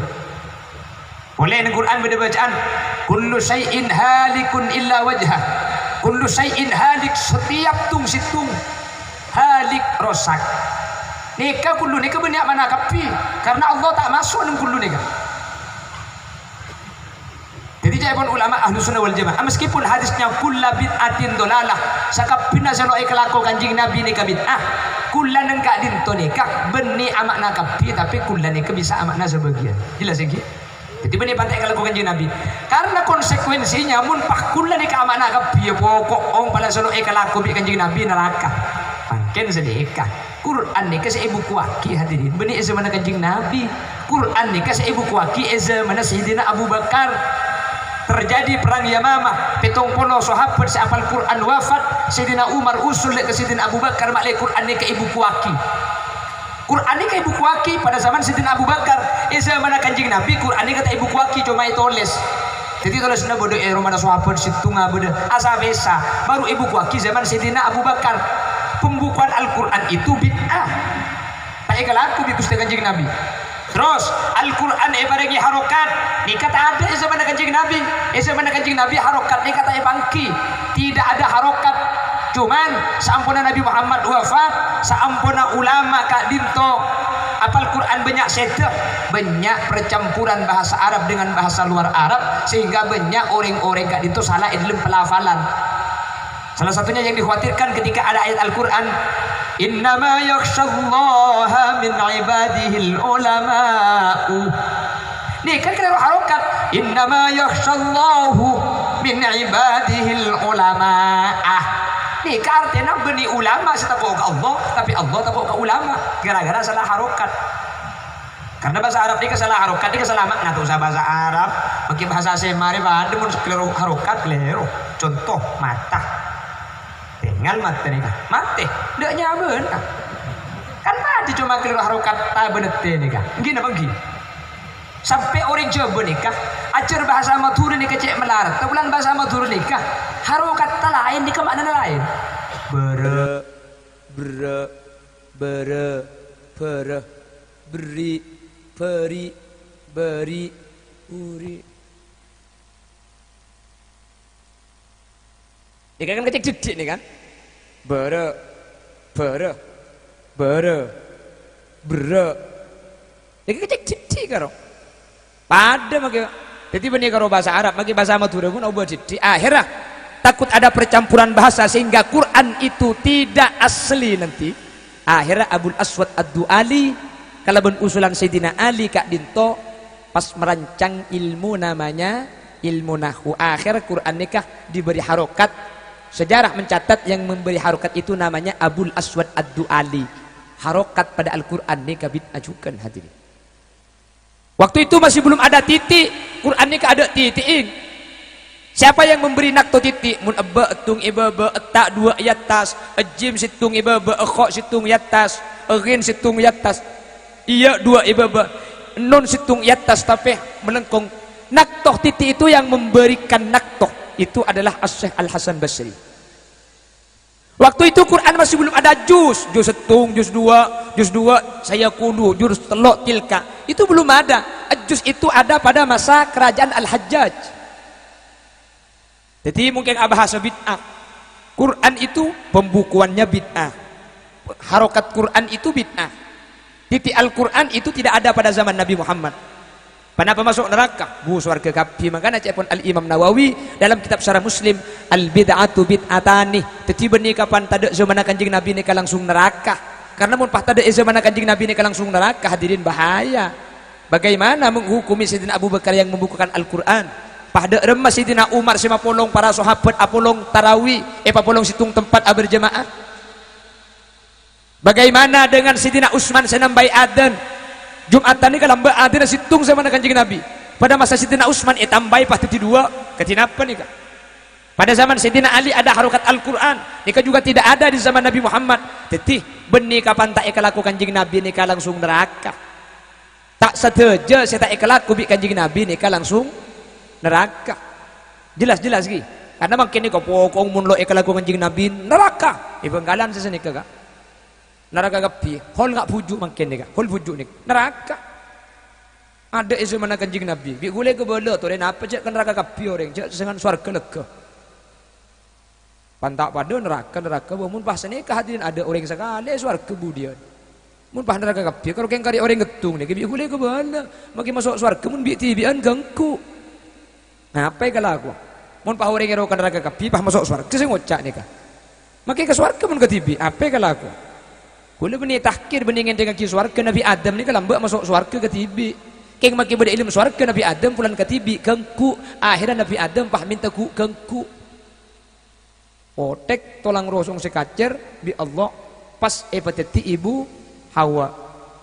Polè neng Qur'an bâdâ bacaan, "Kullu syai'in halikun illa wajhah." Kullu syai'in halik, setiap tung-sèttong halik, rosak. Nèka kullu nèka bânnè ama'na kabbhi, karna Allah ta' maso' neng kullu nèka. Dhâddhi, ca'èpon ulama Ahlus Sunnah wal Jamaah, meskipun hadisnya kulla bid'atin dholalah, sakabbhina sè lo' èkalako Kanjeng Nabi nèka bid'ah, kulla neng ka'dinto nèka bânnè ama'na kabbhi, tapè kulla nèka bisa ama'na sabâgiyân. Jelas, ènggi? Dhâddhi, bânnè pantè èkalako Kanjeng Nabi. Karna konsekuensinya, mon pas kulla nèka ama'na kabbhi, ya poko' ompana sè lo' èkalako bi' Kanjeng Nabi naraka. Mangkèn sanèka. Qur'an nèka sè èbukuwaghi, hadirin, bânnè è zamanna Kanjeng Nabi. Qur'an nèka sè èbukuwaghi è zamanna Sayyidina Abu Bakar. Terjadi Perang Yamamah, pèttong polo sahabat sè apal Qur'an wafat, Sayyidina Umar usul ka Sayyidina Abu Bakar, ma'lè Qur'an nèka èbukuwaghi. Qur'an nèka èbukuwaghi pada zaman Sayyidina Abu Bakar. È zamanna Kanjeng Nabi, Qur'an nèka ta' èbukuwaghi, coma ètolès. Dhâddhi tolèsanna bâdâ è romana sahabat sèttonga bâdâ, asa-besa. Baru èbukuwaghi zaman Sayyidina Abu Bakar. Pembukuan Al-Qur'an itu bid'ah. Ta' èkalakoè bi' Ghustè Kanjeng Nabi. Terros, Al-Qur'an èparèngè harokat, nèka tadâ' è zamanna Kanjeng Nabi. È zamanna Kanjeng Nabi harokat nèka ta' èpangghi, tidak ada harokat. Cuman, saamponna Nabi Muhammad wafat, saamponna ulama ka'dinto apal Qur'an bânnya' sèdhâ, bânnya' percampuran bahasa Arab dengan bahasa luar Arab, sehingga bânnya' orèng-orèng ka'dinto sala è dâlem pelafalan. Salah satunya yang dikhawatirkan ketika ada ayat Al-Qur'an, "Innama yakhsyallaha min ibadihil ulama'u." Nèka kalèro harokat, "Innama yakhsyallahu min ibadihil ulama'ah." Nèka artèna bânnè ulama sè tako' ka Allah, tapè Allah tako' ka ulama. Gara-gara salah harokat. Karena bhâsa Arab nèka salah harokat, nèka salah makna, ta' osa bhâsa Arab. Makè bhâsa sè marè padâ mon kalèro harokat, kalèro. Conto, mata. Tèngal mata nèka. Matè. Tadâ' nyabâna. Kan padâ coma kalèro harokat tabâna tè nèka. Èngghi napa èngghi? Sampè' orèng Jhâbâ nèka, ajhâr bhâsa Madhurâ nèka cè' malarat. Polana bhâsa Madhurâ nèka, harokatta laèn nèka ma'nana laèn. Bârâ, berrâ, bârâ, bârâ, berri', bâri', bâri', buri'. Nèka kan kècèng dhiddhi' nèka kan. Bârâ, bârâ, bârâ, berrâ. Nèka kècèng dhiddhi' karo. Padâ makè. Dhâddhi bânnè karo bhâsa Arab, makè bhâsa Madhurâ pon obâ dhiddhi'. Akhirnya, takut ada percampuran bahasa sehingga Quran itu tidak asli nanti. Akhirnya Abul Aswad Ad-Du'ali kalabân usulan Sayyidina Ali ka'dinto pas merancang ilmu namanya ilmu nahwu. Akhir Quran nèka diberi harokat. Sejarah mencatat yang memberi harokat itu namanya Abul Aswad Ad-Du'ali. Harokat pada Al-Quran nèka bid'ah jhughân, hadirin. Waktu itu masih belum ada titik, Quran nèka adâ' titi'è. Siapa yang memberi nakto titik? Mon ebbâ' èttung è bâbâ, etta' duwâ' è attas, ejjim sèttung è bâbâ, ekho' sèttung è attas, eghin sèttung è attas, iyâ' duwâ' è bâbâ, nun sèttung è attas, tapè malengkong. Nakto titik itu yang memberikan nakto itu adalah Asy-Syaikh Al-Hasan Basri. Waktu itu Quran masih belum ada juz, juz sèttung, juz duwâ', juz duwâ', sayaqulu, juz tello', tilka. Itu belum ada. Juz itu ada pada masa kerajaan Al-Hajjaj. Dhâddhi mungkin abhâsa bid'ah. Quran itu pembukuannya bid'ah. Harokat Quran itu bid'ah. Titik Al-Quran itu tidak ada pada zaman Nabi Muhammad. Ponapa maso' naraka? Bu, sowarghâ kabbhi. Mangkana ca'èpon Al-Imam Nawawi dalam kitab Syarah Muslim, "Al-bid'atu bid'atani." Dhâddhi bânnè kapan tadâ' zamanna Kanjeng Nabi nèka langsung naraka. Karena mon pas tadâ' è zamanna Kanjeng Nabi nèka langsung naraka, hadirin, bahaya. Bagaimana menghukumi Sayyidina Abu Bakar yang membukukan Al-Quran? Pas dâ' remma Sayyidina Umar sè mapolong para sahabat apolong tarawih, èpapolong sèttung tempat aberjamaah? Bagaimana dengan Sayyidina Utsman sè nambâi adzan? Jum'atan nèka lambâ' adzanna sèttung zamanna Kanjeng Nabi. Pada masa Sayyidina Utsman ètambâi pas dhâddhi duwâ'. Kadhi napa nèka? Pada zaman Sayyidina Ali ada harokat Al-Quran. Nèka juga tidak ada di zaman Nabi Muhammad. Dhâddhi, bânnè kapan ta' èkalako Kanjeng Nabi nèka langsung naraka. Ta' sadhâjâ sè ta' èkalako bi' Kanjeng Nabi nèka langsung naraka. Jelas-jelas, ghi. Karena mangkèn nèka pokok mon lo' èkalako Kanjeng Nabi, naraka. È Bhângkalan sè sanèka, Ka'. Naraka kabbhi. Hol nga' bhuju' mangkèn nèka. Hol bhuju' nèka. Naraka. Adâ' è zamanna Kanjeng Nabi. Bi' ghulâ kabâlâ, torè napa jhâ' ka naraka kabbhi orèng, jhâ' sèngan sowarghâ lèghâ. Panta' padâ naraka, naraka, bâ, mon pas sanèka hadirin adâ' orèng sakalè sowarghâ budiyân. Mon pas naraka kabbhi, karo kèng karè orèng ngèttung nèka bi' ghulâ kabâlâ. Makè maso' sowarghâ mon bi'-dhibi'ân ghânggu. Apa èkalako? Mon pas orèng èro ka naraka kabbhi, pas maso' sowarghâ sè ngoca' nèka. Makè ka sowarghâ mon kadhibi', apa èkalako? Ghulâ bânnè tahkir, bânnè ngèdingngaghi sowarghâ Nabbhi Adam nèka lambâ' maso' sowarghâ kadhibi'. Kèng makè bâdâ è dâlem sowarghâ Nabbhi Adam polana kadhibi', ghânggu. Akhirnya Nabbhi Adam pas mènta ghu-, ghânggu. Othèk tolang rosong sè kacèr bi' Allah pas èpadhâddhi èbhu Hawa.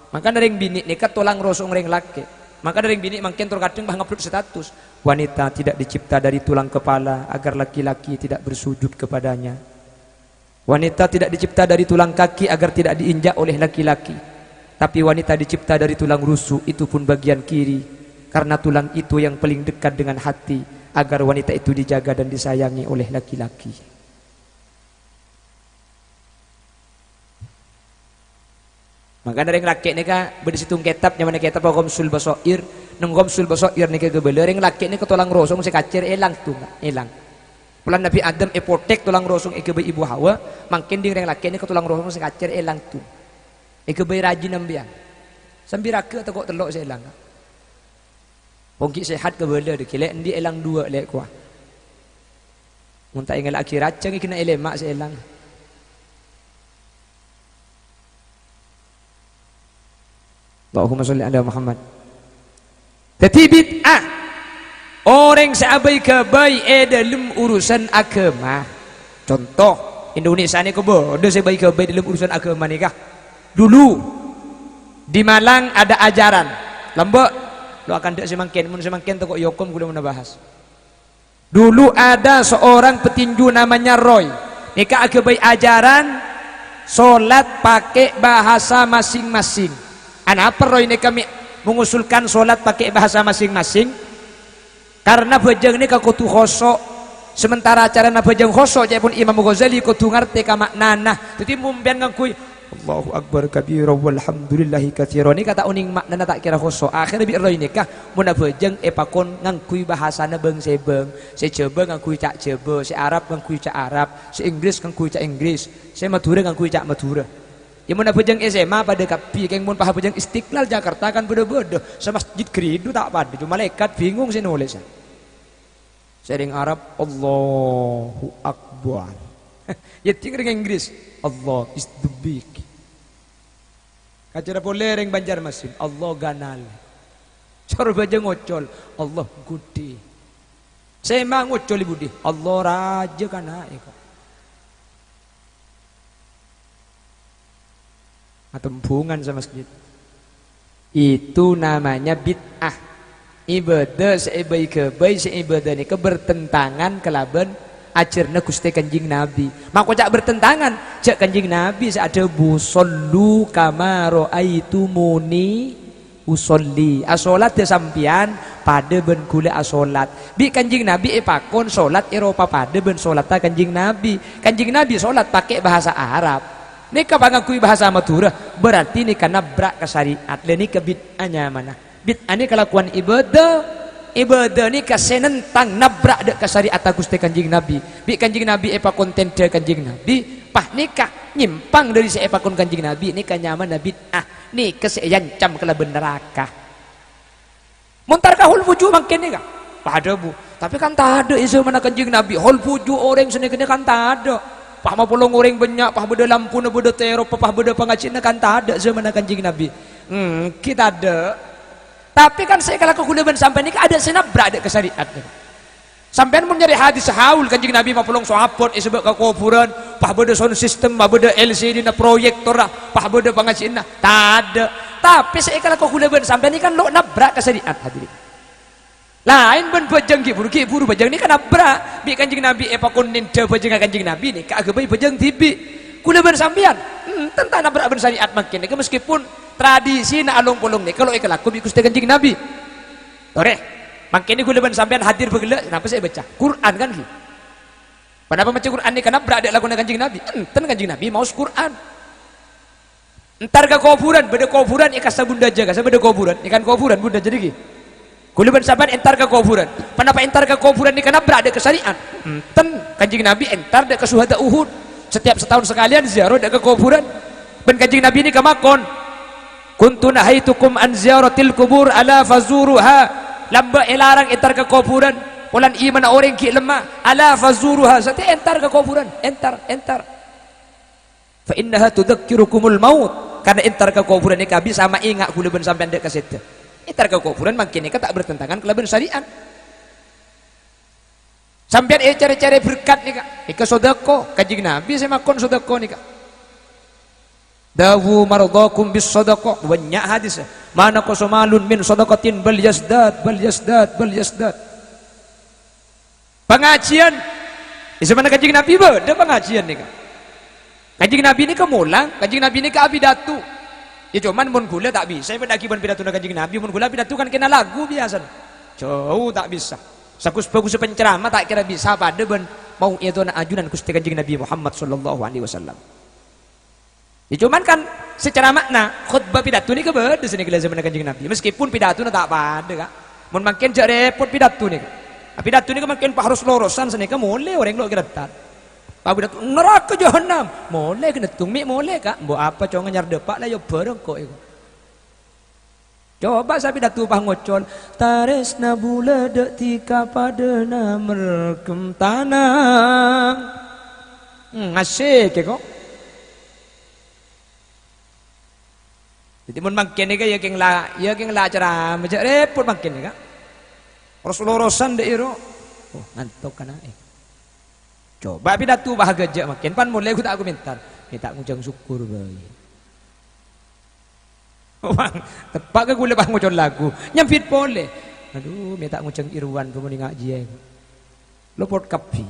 Mangkana rèng binè' nèka tolang rosong rèng lakè'. Mangkana rèng binè' mangkèn tor kadhâng pas ngupload status, "Wanita tidak dicipta dari tulang kepala agar laki-laki tidak bersujud kepadanya. Wanita tidak dicipta dari tulang kaki agar tidak diinjak oleh laki-laki. Tapi wanita dicipta dari tulang rusuk, itu pun bagian kiri, karena tulang itu yang paling dekat dengan hati, agar wanita itu dijaga dan disayangi oleh laki-laki. Mangkana rèng lakè' nèka bâdâ sèttong kètab, nyamana kètab Ghamsul Basair. Neng Ghamsul Basair nèka ghâbâlâ rèng lakè' nèka tolang rosong sè kacèr èlang, tong, èlang. Polana Nabbhi Adam èpothèk tolang rosong èghâbây Ibu Hawa, mangkèn dhing rèng lakè' nèka tolang rosong sè kacèr èlang, tong. Èghâbây rajina sampèyan. Sambi raghâ tako' tello' sè èlang. Wong ghi' sehat kabâlâ, dâgghi' lè' endi' èlang duwâ' lè' kowa. Mon ta' èngallaghi rajâ, èghina èlèma' sè èlang. Allahumma sholli ala Muhammad. Dhâddhi bid'ah. Orèng sè abâi-ghâbâi è dhâlem urusan aghâma. Conto, Indonesia nèko bâdâ sè bâi-ghâbâi dhâlem urusan aghâma nèka. Dulu, di Malang ada ajaran. Lambâ', lo' akantha' sè mangkèn, mon sè mangkèn tako' èokom ghulâ mon abahas. Dulu ada seorang petinju namanya Roy. Nèka aghâbây ajaran solat pakè bahasa masing-masing. Anapa Roy nèka mè' mengusulkan solat pakè bahasa masing-masing? Karena bhâjâng nèka kodhu khosyo'. Sementara carana bhâjâng khosyo', ca'èpon Imam Ghazali, kodhu ngartè ka ma'nana. Dhâddhi, mon sampèyan ngangghuy, "Allahu Akbar kabira walhamdulillahi katsira." Nèka ta' onèng ma'nana, ta' kèra khosyo'. Akhèrra bi' Roy nèka, mon abhâjâng èpakon ngangghuy bhâsana bâng-sèbâng. Sè Jhâbâ ngangghuy ca' Jhâbâ, sè Arab ngangghuy ca' Arab, sè Inggris ngangghuy ca' Inggris, sè Madhurâ ngangghuy ca' Madhurâ. Yâ, mon abhâjâng S M A padâ kabbhi, kèng mon pas abhâjâng Istiqlal Jakarta kan bâdâ-bâdâ. Samasjid Grindu ta' padâ, coma malaèkat bingung sè nolèsa. Sè rèng Arab, "Allahu Akbar." Yâ, dhing rèng Inggris, "Allah is the big." Kacèra polè rèng Banjarmasin, "Allah ganal." Soro bhâjâng ngocol, "Allah ghudhi." Sè ma' ngocol è budi, "Allah rajâ kana'è, kok." Atembhungan samasjid. Itu namanya bid'ah. Ibâdâ sè èbâi-ghâbây, sè ibâdâ nèka bertentangan kalabân ajhârna Ghustè Kanjeng Nabi. Makoca' bertentangan, jhâ' Kanjeng Nabi sè adhâbu, "Shollu kama ra'aitumuni usholli." Asolatâ sampèyan padâ bân ghulâ asolat. Bi' Kanjeng Nabi èpakon solat èropa padâ bân solatta Kanjeng Nabi. Kanjeng Nabi solat pakè bhâsa Arab. Nèka pangangguy bhâsa Madhurâ, berarti nèka nabrak ka syariat. Lha nèka bid'ah nyamana. Bid'ah nèka kalakowan ibâdâ. Ibâdâ nèka sè nentang, nabrak dâ' ka syariatta Ghustè Kanjeng Nabi. Bi' Kanjeng Nabi èpakon tèndhâ Kanjeng Nabi, pas nèka nyèmpang dâri sè èpakon Kanjeng Nabi, nèka nyamana bid'ah. Nèka sè èancam kalabân naraka. Mon entar ka hol fuju' mangkèn nèka, padâ, Bu. Tapè kan tadâ' è zâmanna Kanjeng Nabi. Hol fuju' orèng sanèka kan tadâ'. Pas mapolong orèng bânnya', pas bâdâ lampuna, bâdâ tèropa, pas bâdâ pangajiyânna kan tadâ' zâmanna Kanjeng Nabi. Èngghi tadâ'. Tapè kan sè èkalako ghulâ bân sampèyan nèka adâ' sè nabrak dâ' ka syariat nèka. Sampèyan mon nyarè hadis haul Kanjeng Nabi mapolong sahabat èsabâ' ka kobhurân, pas bâdâ sound system, pas bâdâ L C D-na, proyektorra, pas bâdâ pangajiyânna. Tadâ'. Tapè sè èkalako ghulâ bân sampèyan nèka kan lo' nabrak ka syariat, hadirin. Laèn bân bhâjâng ghi' bhuru, ghi' bhuru bhâjâng nèka nabrak. Bi' Kanjeng Nabi èpakon nèndhâ bhâjângnga Kanjeng Nabi nèka aghâbây bhâjâng dhibi'. Ghulâ bân sampèyan, enten ta' nabrak bân syariat mangkèn nèka, meskipun tradisina along-polong nèka lo' èkalako bi' Ghustè Kanjeng Nabi. Torè, mangkèn ghulâ bân sampèyan hadir bhâghellâ', napa sè èbâca? Qur'an kan, ghi? Ponapa maca Qur'an nèka nabrak dâ' lakona Kanjeng Nabi? Enten, Kanjeng Nabi maos Qur'an. Entar ka kobhurân, bâdâ kobhurân è kassa Bundâjâ, kassa bâdâ kobhurân, è kan kobhurân Bundâjâ nèka. Ghulâ bân sampèyan entar ka kobhurân. Ponapa entar ka kobhurân nèka nabrak dâ' ka syariat? Enten, Kanjeng Nabi entar dâ' ka syuhada Uhud. Setiap sataon sakalèyan ziarah dâ' ka kobhurân. Bân Kanjeng Nabi nèka makon, "Kuntu nahaitukum an ziyaratil qubur, ala fazuruha." Lambâ' èlarang entar ka kobhurân. Polana imanna orèng ghi' lemma. "Ala fazuruha." Satèya entar ka kobhurân. Entar, entar. "Fa innaha tudzakkirukumul maut." Karna entar ka kobhurân nèka bisa maènga' ghulâ bân sampèyan dâ' ka sèdhâ. Entar ka kobhurân mangkèn nèka ta' bertentangan kalabân syariat. Sampèyan ècarè-carè berkat nèka, nèka sodâko. Kanjeng Nabi sè makon sodâko nèka. "Dawu mardhakum bis shadaqah." Bânnya' hadis. "Ma naqasa malun min shadaqatin bal yazdad, bal yazdad, bal yazdad." Pangajiyân. È zâmanna Kanjeng Nabi bâdâ pangajiyân nèka. Kanjeng Nabi nèka molang, Kanjeng Nabi nèka apidato. Ya, cuman mon ghulâ ta' bisa èbâdâ'âghi bân pidatona Kanjeng Nabi, mon ghulâ pidato kan kèng lagu biyasana. Jhâu ta' bisa. Saghus-bhâghussâ penceramah ta' kèra bisa padâ bân mau'idhona ajunan Ghustè Kanjeng Nabi Muhammad sallallahu alaihi wasallam. Ya, cuman kan secara makna khutbah pidato nèka bâdâ sanèka la zamanna Kanjeng Nabi. Meskipun pidatona ta' padâ, Ka'. Mon mangkèn jhâ' rèpot pidato nèka. Pidato nèka mangkèn pas ros-lorosan sanèka molè orèng lo' kèra tan. Pas pidato, "Naraka jahannam." Molè ghâneddhung, mè' molè, Ka'. Mbok apa congnga nyar dâpa' la ya bhâreng ko' èko. Coba sapidato pas ngocol, "Tarèsna bulâ dâ' dhika padâna mergem tana." Hmm, asik, ya, kok. Dhâddhi, mon mangkèn nèka, ya, kèng la, ya, kèng la ceramah, jhâ' rèpot mangkèn nèka. Ros-lorosan dâ' iro. Oh, ngantok kana', eh. Coba pidato pas ghâjâ' mangkèn, pan molè ghu ta' komentar. Mè' ta' ngocang sokkor bhâi. Wah, teppa' ka ghulâ pas ngocol lagu. Nyambit polè. Adhu, mè' ta' ngocang Irwan bhâi mon ènga' jiyâ. Lopot kabbhi.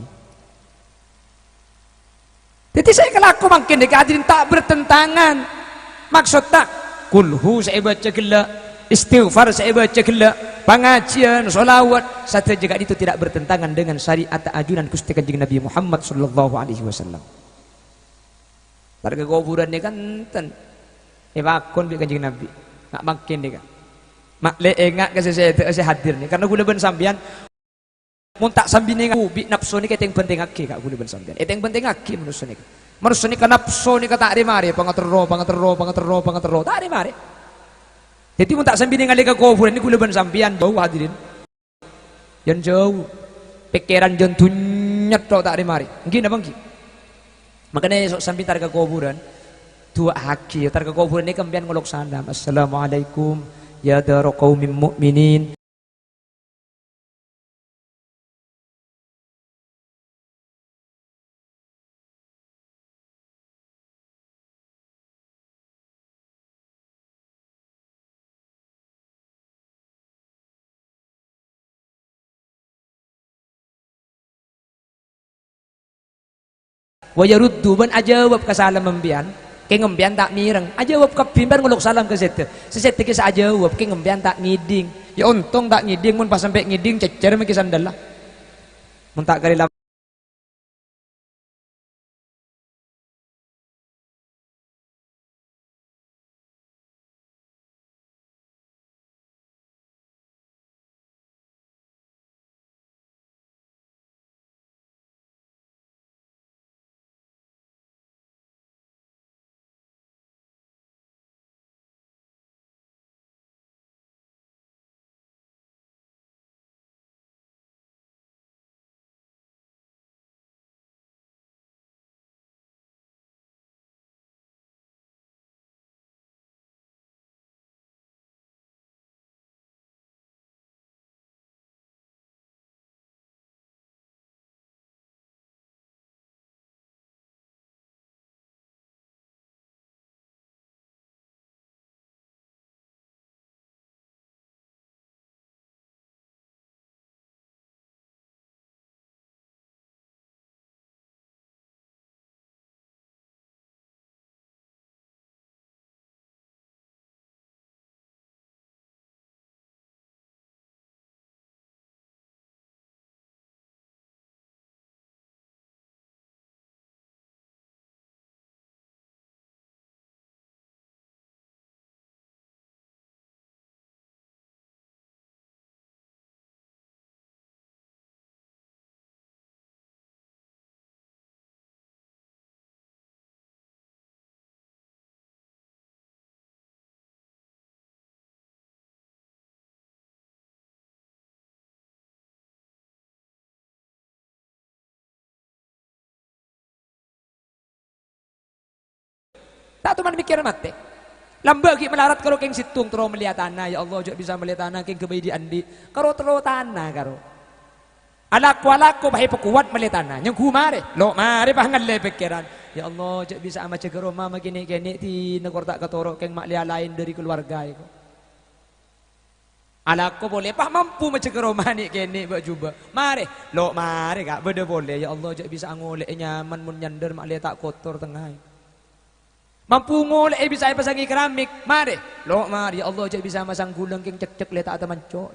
Dhâddhi sè èkalako mangkèn nèka hadirin ta' bertentangan. Maksod ta', kulhu sè èbâca ghellâ', istighfar sè èbâca ghellâ', pangajiyân, shalawat, sadhâjâ ka'dinto tidak bertentangan dengan syariat ajunan Ghustè Kanjeng Nabi Muhammad sallallahu alaihi wasallam. Tarèka kobhurân nèka enten. Èpakon bi' Kanjeng Nabi. Nga' mangkèn nèka. Ma' lè enga' ka sè sèdhâ'â sè hadir nèka. Karna ghulâ bân sampèyan mon ta' sambi nèngalè bi' napso nèka ètèng-bhântèngngaghi ka ghulâ bân sampèyan. Ètèng-bhântèngngaghi manossa nèka. Manossa nèka napso nèka ta' rè-marè, pangaterro, pangaterro, pangaterro, pangaterro. Ta' rè-marè. Dhâddhi mon ta' sambi nèngalè ka kobhurân nèka ghulâ bân sampèyan jhâu hadirin. Jân jhâu, pèkkèran jân dhunnya tok ta' rè-marè. Ènggi napa ènggi? Mangkana èso' sambi entar ka kobhurân, du'aaghi, entar ka kobhurân nèka sampèyan ngolok salam, "Assalamualaikum ya dara qaumin mu'minin." Wa yaruddu, bân ajâwâb ka salam sampèyan, kèng sampèyan ta' mèreng. Ajâwâb kabbhi, bân ngolok salam ka sèdhâ. Sè sèdhâ kèya sè ajâwâb, kèng sampèyan ta' ngèdhing. Ya ontong ta' ngèdhing, mon pas sampè' ngèdhing, cècèr mangkè sandhâlla. Mon ta' karè lam- Ta' toman mèkkèr matè. Lambâ' ghi' malarat karo kèng sèttong terro mellèya tana, "Ya Allah, jhâ' bisa mellè tana kèng ghâbây dhi'-andhi'." Karo terro tana karo. Alako-alako pas èpakowat mellè tana, nyengghu marè. Lo' marè pas ngallè pèkkèran. "Ya Allah, jhâ' bisa amajâgâ roma ma' kènè'-kènè' dina kor ta' katoro' kèng ma' lèya laèn dâri kalowarga èko." Alako polè, pas mampu majâgâ roma nè'-kènè' bâ' jhubâ'. Marè, lo' marè, Ka', bâdâ polè. "Ya Allah, jhâ' bisa angolè'è nyaman mon nyandâr ma' lè ta' kotor tengnga." Mampu ngolè'è bisa èpasangè keramik, marè. Lo' marè, "Ya Allah, jhâ' bisa masang ghulâng kèng cekcek lè ta' tamanco'."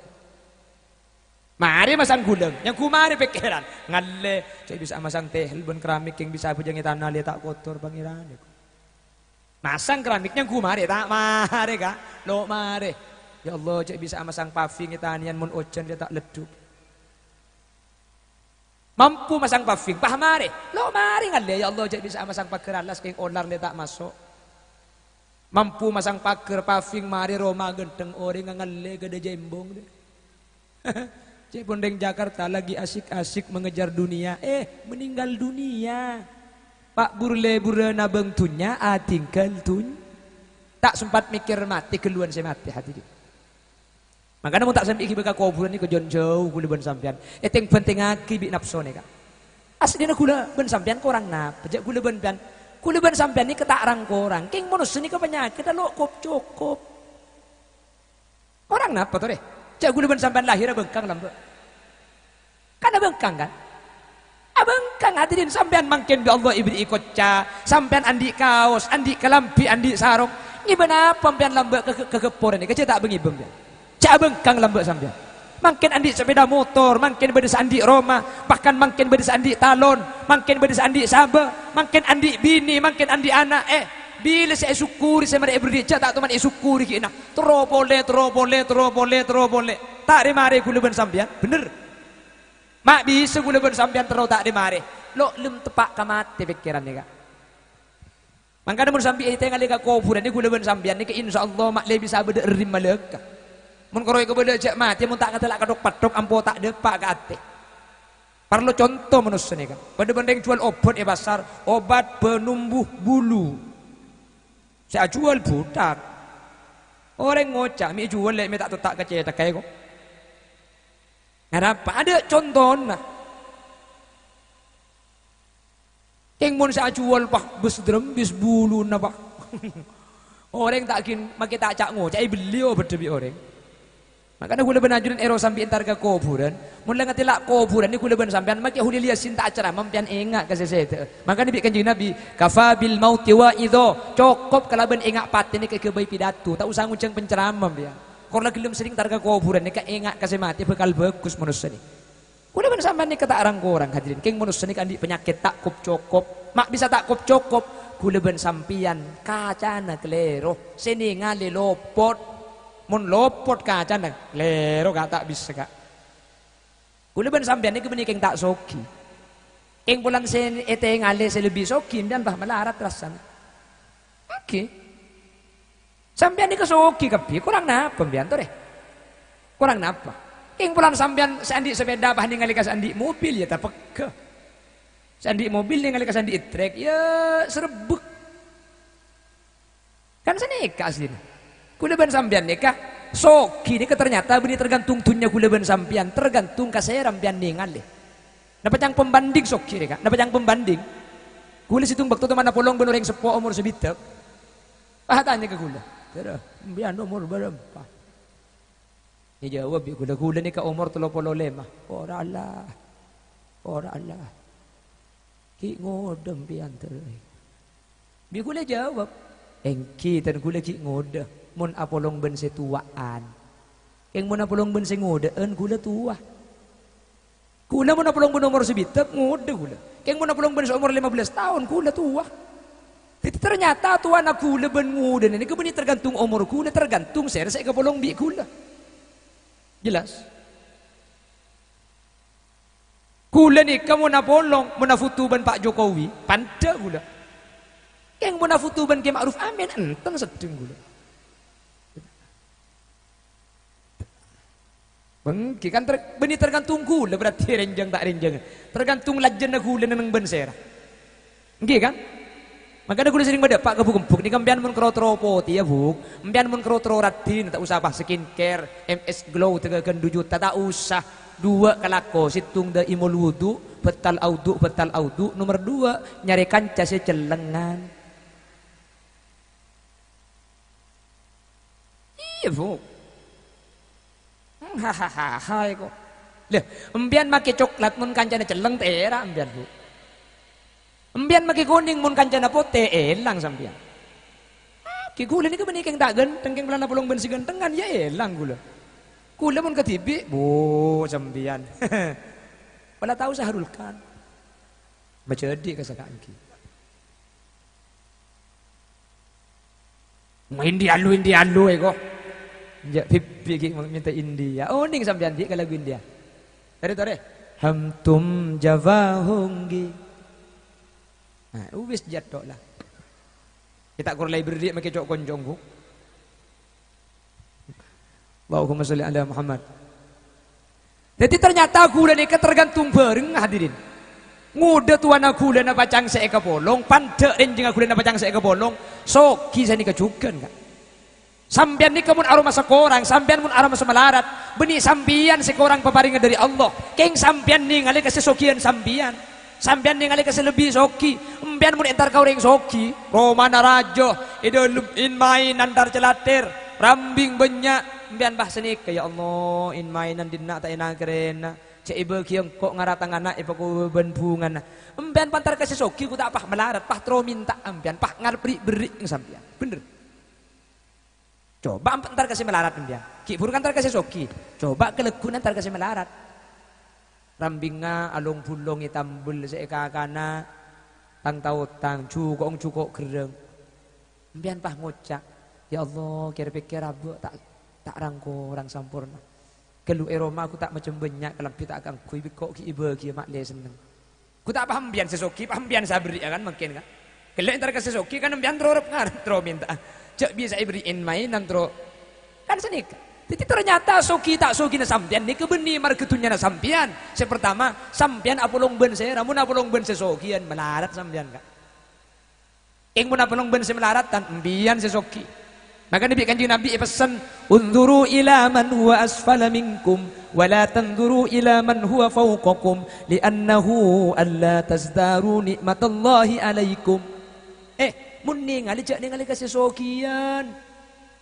Marè masang ghulâng, nyangghu marè pèkkèran. Ngallè, "Jhâ' bisa masang tehel bân keramik kèng bisa abhâjâng è tana lè ta' kotor, Pangèran." Masang keramik nyangghu marè, ta' marè, Ka'. Lo' marè. "Ya Allah, jhâ' bisa masang paving è tanèyan mon ojhân lè ta' leddhu'." Mampu masang paving, pas marè. Lo' marè ngallè, "Ya Allah, jhâ' bisa masang paghâr alas kèng olar lè ta' maso'." Mampu masang paghâr paving, marè roma ghântheng, orèngnga ngallè ghâdâ jembong, deh. Ca'èpon rèng Jakarta lagi asik-asik mengejar dunia, eh, meninggal dunia. Pa' bur-lèburrâ nabâng dhunnya, atinggal dhun-, ta' sempat mèkkèr matè, ghâlluwân sè matè, hadirin. Mangkana mon ta' sambi ghibâ ka kobhurân nèko jhân jhâu ghulâ bân sampèyan. Ètèng-bhântèngngaghi bi' napso nèka. Aslina ghulâ bân sampèyan korang napa? Jhâ' ghulâ bân sampèyan, ghulâ bân sampèyan nèka ta' rang-korang. Kèng manossa nèka panyakèdhâ lo' kop-cokop. Korang napa, torè? Jhâ' ghulâ bân sampèyan lahèr abhângkang lambâ'. Kan abhângkang, kan? Abhângkang, hadirin, sampèyan mangkèn bi' Allah èberri'i kocca, sampèyan andi' kaos, andi' kalambhi, andi' sarong. Ngibâ napa sampèyan lambâ' ka, ka, ka ghâpporân nèka, jhâ' ta' bâ ngibâ sampèyan. Jhâ' abhângkang lambâ' sampèyan. Mangkèn andi' sepeda motor, mangkèn bâdâ sè andi' roma, bahkan mangkèn bâdâ sè andi' talon, mangkèn bâdâ sè andi' sabâ, mangkèn andi' binè, mangkèn andi' ana', eh, bilâ sè èsokkori sè marè èberri', jhâ' ta' toman èsokkori ghi'na. Terro polè, terro polè, terro polè, terro polè. Ta' rè-marè ghulâ bân sampèyan, bhender. Ma' bisa ghulâ bân sampèyan terro ta' rè-marè. Lo' lem teppa' ka matè pèkkèran nèka. Mangkana mon sambi ètèngalè ka kobhurân nèka ghulâ bân sampèyan nèka, insyaallah ma' lè bisa bâdâ èrrim malèka. Mon karo èkabâlâ jhâ' matè, mon ta' ngatela' kathok-pathok, ampo ta' dâpa' ka atè. Parlo conto manossa nèka. Padâ bân rèng juwâl obat è pasar, obat penumbuh bulu. Sè ajuwâl buthak. Orèng ngoca', "Mè' juwâl lè' mè' ta' totta' ka cèthagghâ, ko'." Ngarapa? Adâ' contona. Kèng mon sè ajuwâl, pa, bes-drembes buluna, pa. Orèng ta' ghin, makè ta' ca'-ngoca' èbelli obâddhâ bi' orèng. Mangkana ghulâ bân ajunan èrèng sambi entar ka kobhurân. Mon la ngatela' kobhurân nèka ghulâ bân sampèyan makè Kholil Yasin ta' acerama, sampèyan enga' ka sè sèdhâ'â. Mangkana bi' Kanjeng Nabi, "Kafa bil mauti wa'idho." Cokop kalabân enga' patè nèka èghâbây pidato, ta' osa ngojhâng penceramah, sampèyan. Kor la ghellem serrèng entar ka kobhurân nèka enga' ka sè matè bhâkal bhâghus manossa nèka. Ghulâ bân sampèyan nèka ta' rang-korang, hadirin. Kèng manossa nèka andi' panyakèt ta' kop-cokop. Ma' bisa ta' kop-cokop. Ghulâ bân sampèyan kacana kalèro. Sè nèngalè lopot. Mon lopot kacana, kalèro, Ka', ta' bisa, Ka'. Ghulâ bân sampèyan nèka bânnè kèng ta' soghi. Kèng polana sè ètèngalè sè lebbi soghi, sampèyan pas malarat rassana. Oke. Sampèyan nèka soghi kabbhi, korang napa sampèyan, torè? Korang napa? Kèng polana sampèyan sè andi' sepèda pas nèngalè ka sè andi' mobil, ya tapegghâ. Sè andi' mobil nèngalè ka sè andi' trèk, ya serebbek. Kan sanèka aslina. Ghulâ bân sampèyan nèka, soghi nèka ternyata bânnè tergantung dhunnya ghulâ bân sampèyan, tergantung ka sèra sampèyan nèngalè. Napa ca'na pembanding soghi rèya, Ka'? Napa ca'na pembanding? Ghulâ sèttong bâkto toman apolong bân orèng seppo omor sabidhâk. Pas atanya ka ghulâ, "Dârâ, sampèyan omor bârâmpa?" Èjâwâb bi' ghulâ, "Ghulâ nèka omor tello polo lèma." "Pora la, pora la. Ghi' ngodâ sampèyan, Dârâ." Bi' ghulâ jâwâb, "Èngghi, ten ghulâ ghi' ngodâ, mon apolong bân sè towa'an. Kèng mon apolong bân sè ngodâ'ân, ghulâ towa." Ghulâ mon apolong bân omor sabidhâk, ngodâ ghulâ. Kèng mon apolong bân sè omor lèma bellâs taon, ghulâ towa. Dhâddhi, ternyata towana ghulâ bân ngodâna nèka bânnè tergantung omor ghulâ, tergantung sèra sè èkapolong bi' ghulâ. Jelas? Ghulâ nèka mon apolong, mon afoto bân Pak Jokowi, pandhâ ghulâ. Kèng mon afoto bân Kè Ma'ruf Amin, enten seddheng ghulâ. Èngghi kan ter-, bânnè tergantung ghulâ berarti rènjhâng ta' rènjhâng. Tergantung lajjhânna ghulâ neng-enneng bân sèra. Èngghi kan? Mangkana ghulâ serrèng madhâpa' ka Bu' Gembok nèka, sampèyan mon karo terro potè, ya, Bu'. Sampèyan mon karo terro raddhin, ta' osa pas skincare, M S Glow, tèghâghân du juta, ta' osa. Duwâ' kalako, sèttong daimul wudu, batal audu, batal audu. Nomer duwâ', nyarè kanca sè cellengngan. Iyâ, Bu'. Hahaha, eko. Lha, empèyan makè coklat mon kancana celleng, tèra' empèyan, Bu'. Empèyan makè konèng mon kancana potè, èlang sampèyan. Kè ghulâ nèka bânnè kèng ta' ghântheng, kèng polana polong bân sè ghântheng kan, ya èlang ghulâ. Ghulâ mon kadhibi', bu, sampèyan. Pola tao Sahrul Khan. Majâdi' ka sakaènggi. India lu, India lu, eko. Ya, bibbi' ghi' mènta India. Oh, nèng sampèyan bi' ka lagu India. Torè, torè. Hum tum Java honge. Nah, uwis jâ' tok la. Kita' kor library makè co'-konco', Bu. Allahumma sholli ala Muhammad. Dhâddhi, ternyata ghulâ nèka tergantung bhâreng, hadirin. Ngodâ towana ghulâna pacang sè èkapolong, pandhâ' rènjhengnga ghulâna pacang sè èkapolong, soghi sanèka jhughân, Ka'. Sampèyan nèka mon aromasa korang, sampèyan mon aromasa malarat, bânnè sampèyan sè korang paparèngnga dâri Allah. Kèng sampèyan nèngalè ka sè sogiyân sampèyan. Sampèyan nèngalè ka sè lebbi soghi. Empèyan mon entar ka orèng soghi, romana rajâ, è dâlem in-maèn antar-calatèr, rambing bânnya'. Empèyan pas sanèka, "Ya Allah, in-maènan dinna' ta' èna-karèna. Jhâ' èbâghi engko' ngara tang ana' èpakobâ bân bhungana." Empèyan pas entar ka sè soghi, ghu ta' pas malarat, pas terro mènta empèyan, pas ngarep ri'-berri' sampèyan. Bhender. Coba emp-, entar ka sè malarat empèyan. Ghi' bhuru ka entar ka sè soghi. Coba kalagghuna entar ka sè malarat. Rambingnga along-bulong ètambel sè èkakana tang-taotang, jhuko'-jhuko' gherrâng. Empèyan pas ngoca', "Ya Allah, kèr-pèkkèr abâ' ta', ta' rang-korang samporna. Ghâllu è roma ghu ta' macem bânnya' kalambhi ta' kaangghuy, bi' engko' ghi' èbâghiyâ ma'lè senneng." Ghu ta' pas empèyan sè soghi, pas empèyan sè aberri'â kan mangkèn, Ka'. Ghellâ' entar ka sè soghi kan empèyan terro rep-ngarep, terro mènta'a. Jhâ' bisa èberri' in-maènan terro. Kan sanèka. Dhâddhi ternyata soghi ta' soghina sampèyan nèka bânnè marghâ dhunnyana sampèyan. Sè partama, sampèyan apolong bân sèra, mon apolong bân sè sogiyân malarat sampèyan, Ka'. Kèng mon apolong bân sè malarat, tan empèyan sè soghi. Makana bi' Kanjeng Nabi èpessen, "Unzuru ila man huwa asfala minkum, wa la tanzuru ila man huwa fawqakum, li'annahu alla tazdaru ni'matallahi alaikum." Eh, mon nèngalè, jhâ' nèngalè ka sè sogiyân.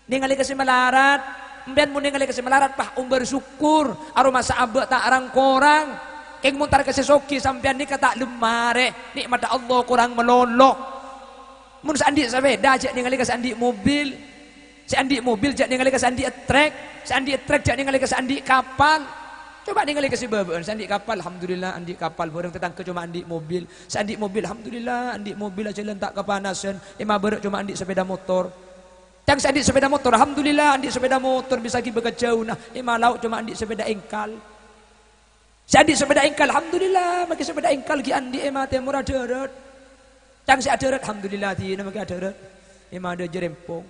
Nèngalè ka sè malarat. Empèyan mon nèngalè ka sè malarat, pas ombâr sokkor. Aromasa abâ' ta' rang-korang. Kèng mon entar ka sè soghi, sampèyan nèka ta' lem marè. Nè'matta Allah korang malolo. Mon sè andi' sapèda, jhâ' nèngalè ka sè andi' mobil. Sè andi' mobil, jhâ' nèngalè ka sè andi' ettrek. Sè andi' ettrek, jhâ' nèngalè ka sè andi' kapal. Coba nèngalè ka sè bâbâ'ân, sè andi' kapal, alhamdulillah, andi' kapal. Bhâreng tatangghâ coma andi' mobil. Sè andi' mobil, alhamdulillah, andi' mobil ajhâlân ta' kapanasan. È mabârâ' coma andi' sapèda motor. Cang sè andi' sapèda motor, alhamdulillah, andi' sapèda motor bisa ghibâ ka jhâuna. È malao' coma andi' sapèda engkal. Sè andi' sapèda engkal, alhamdulillah, makè sapèda engkal ghi' andi' è matè mora adhârât. Cang sè adhârât, alhamdulillah, dina makè adhârât. È madhâjâ rèmpong.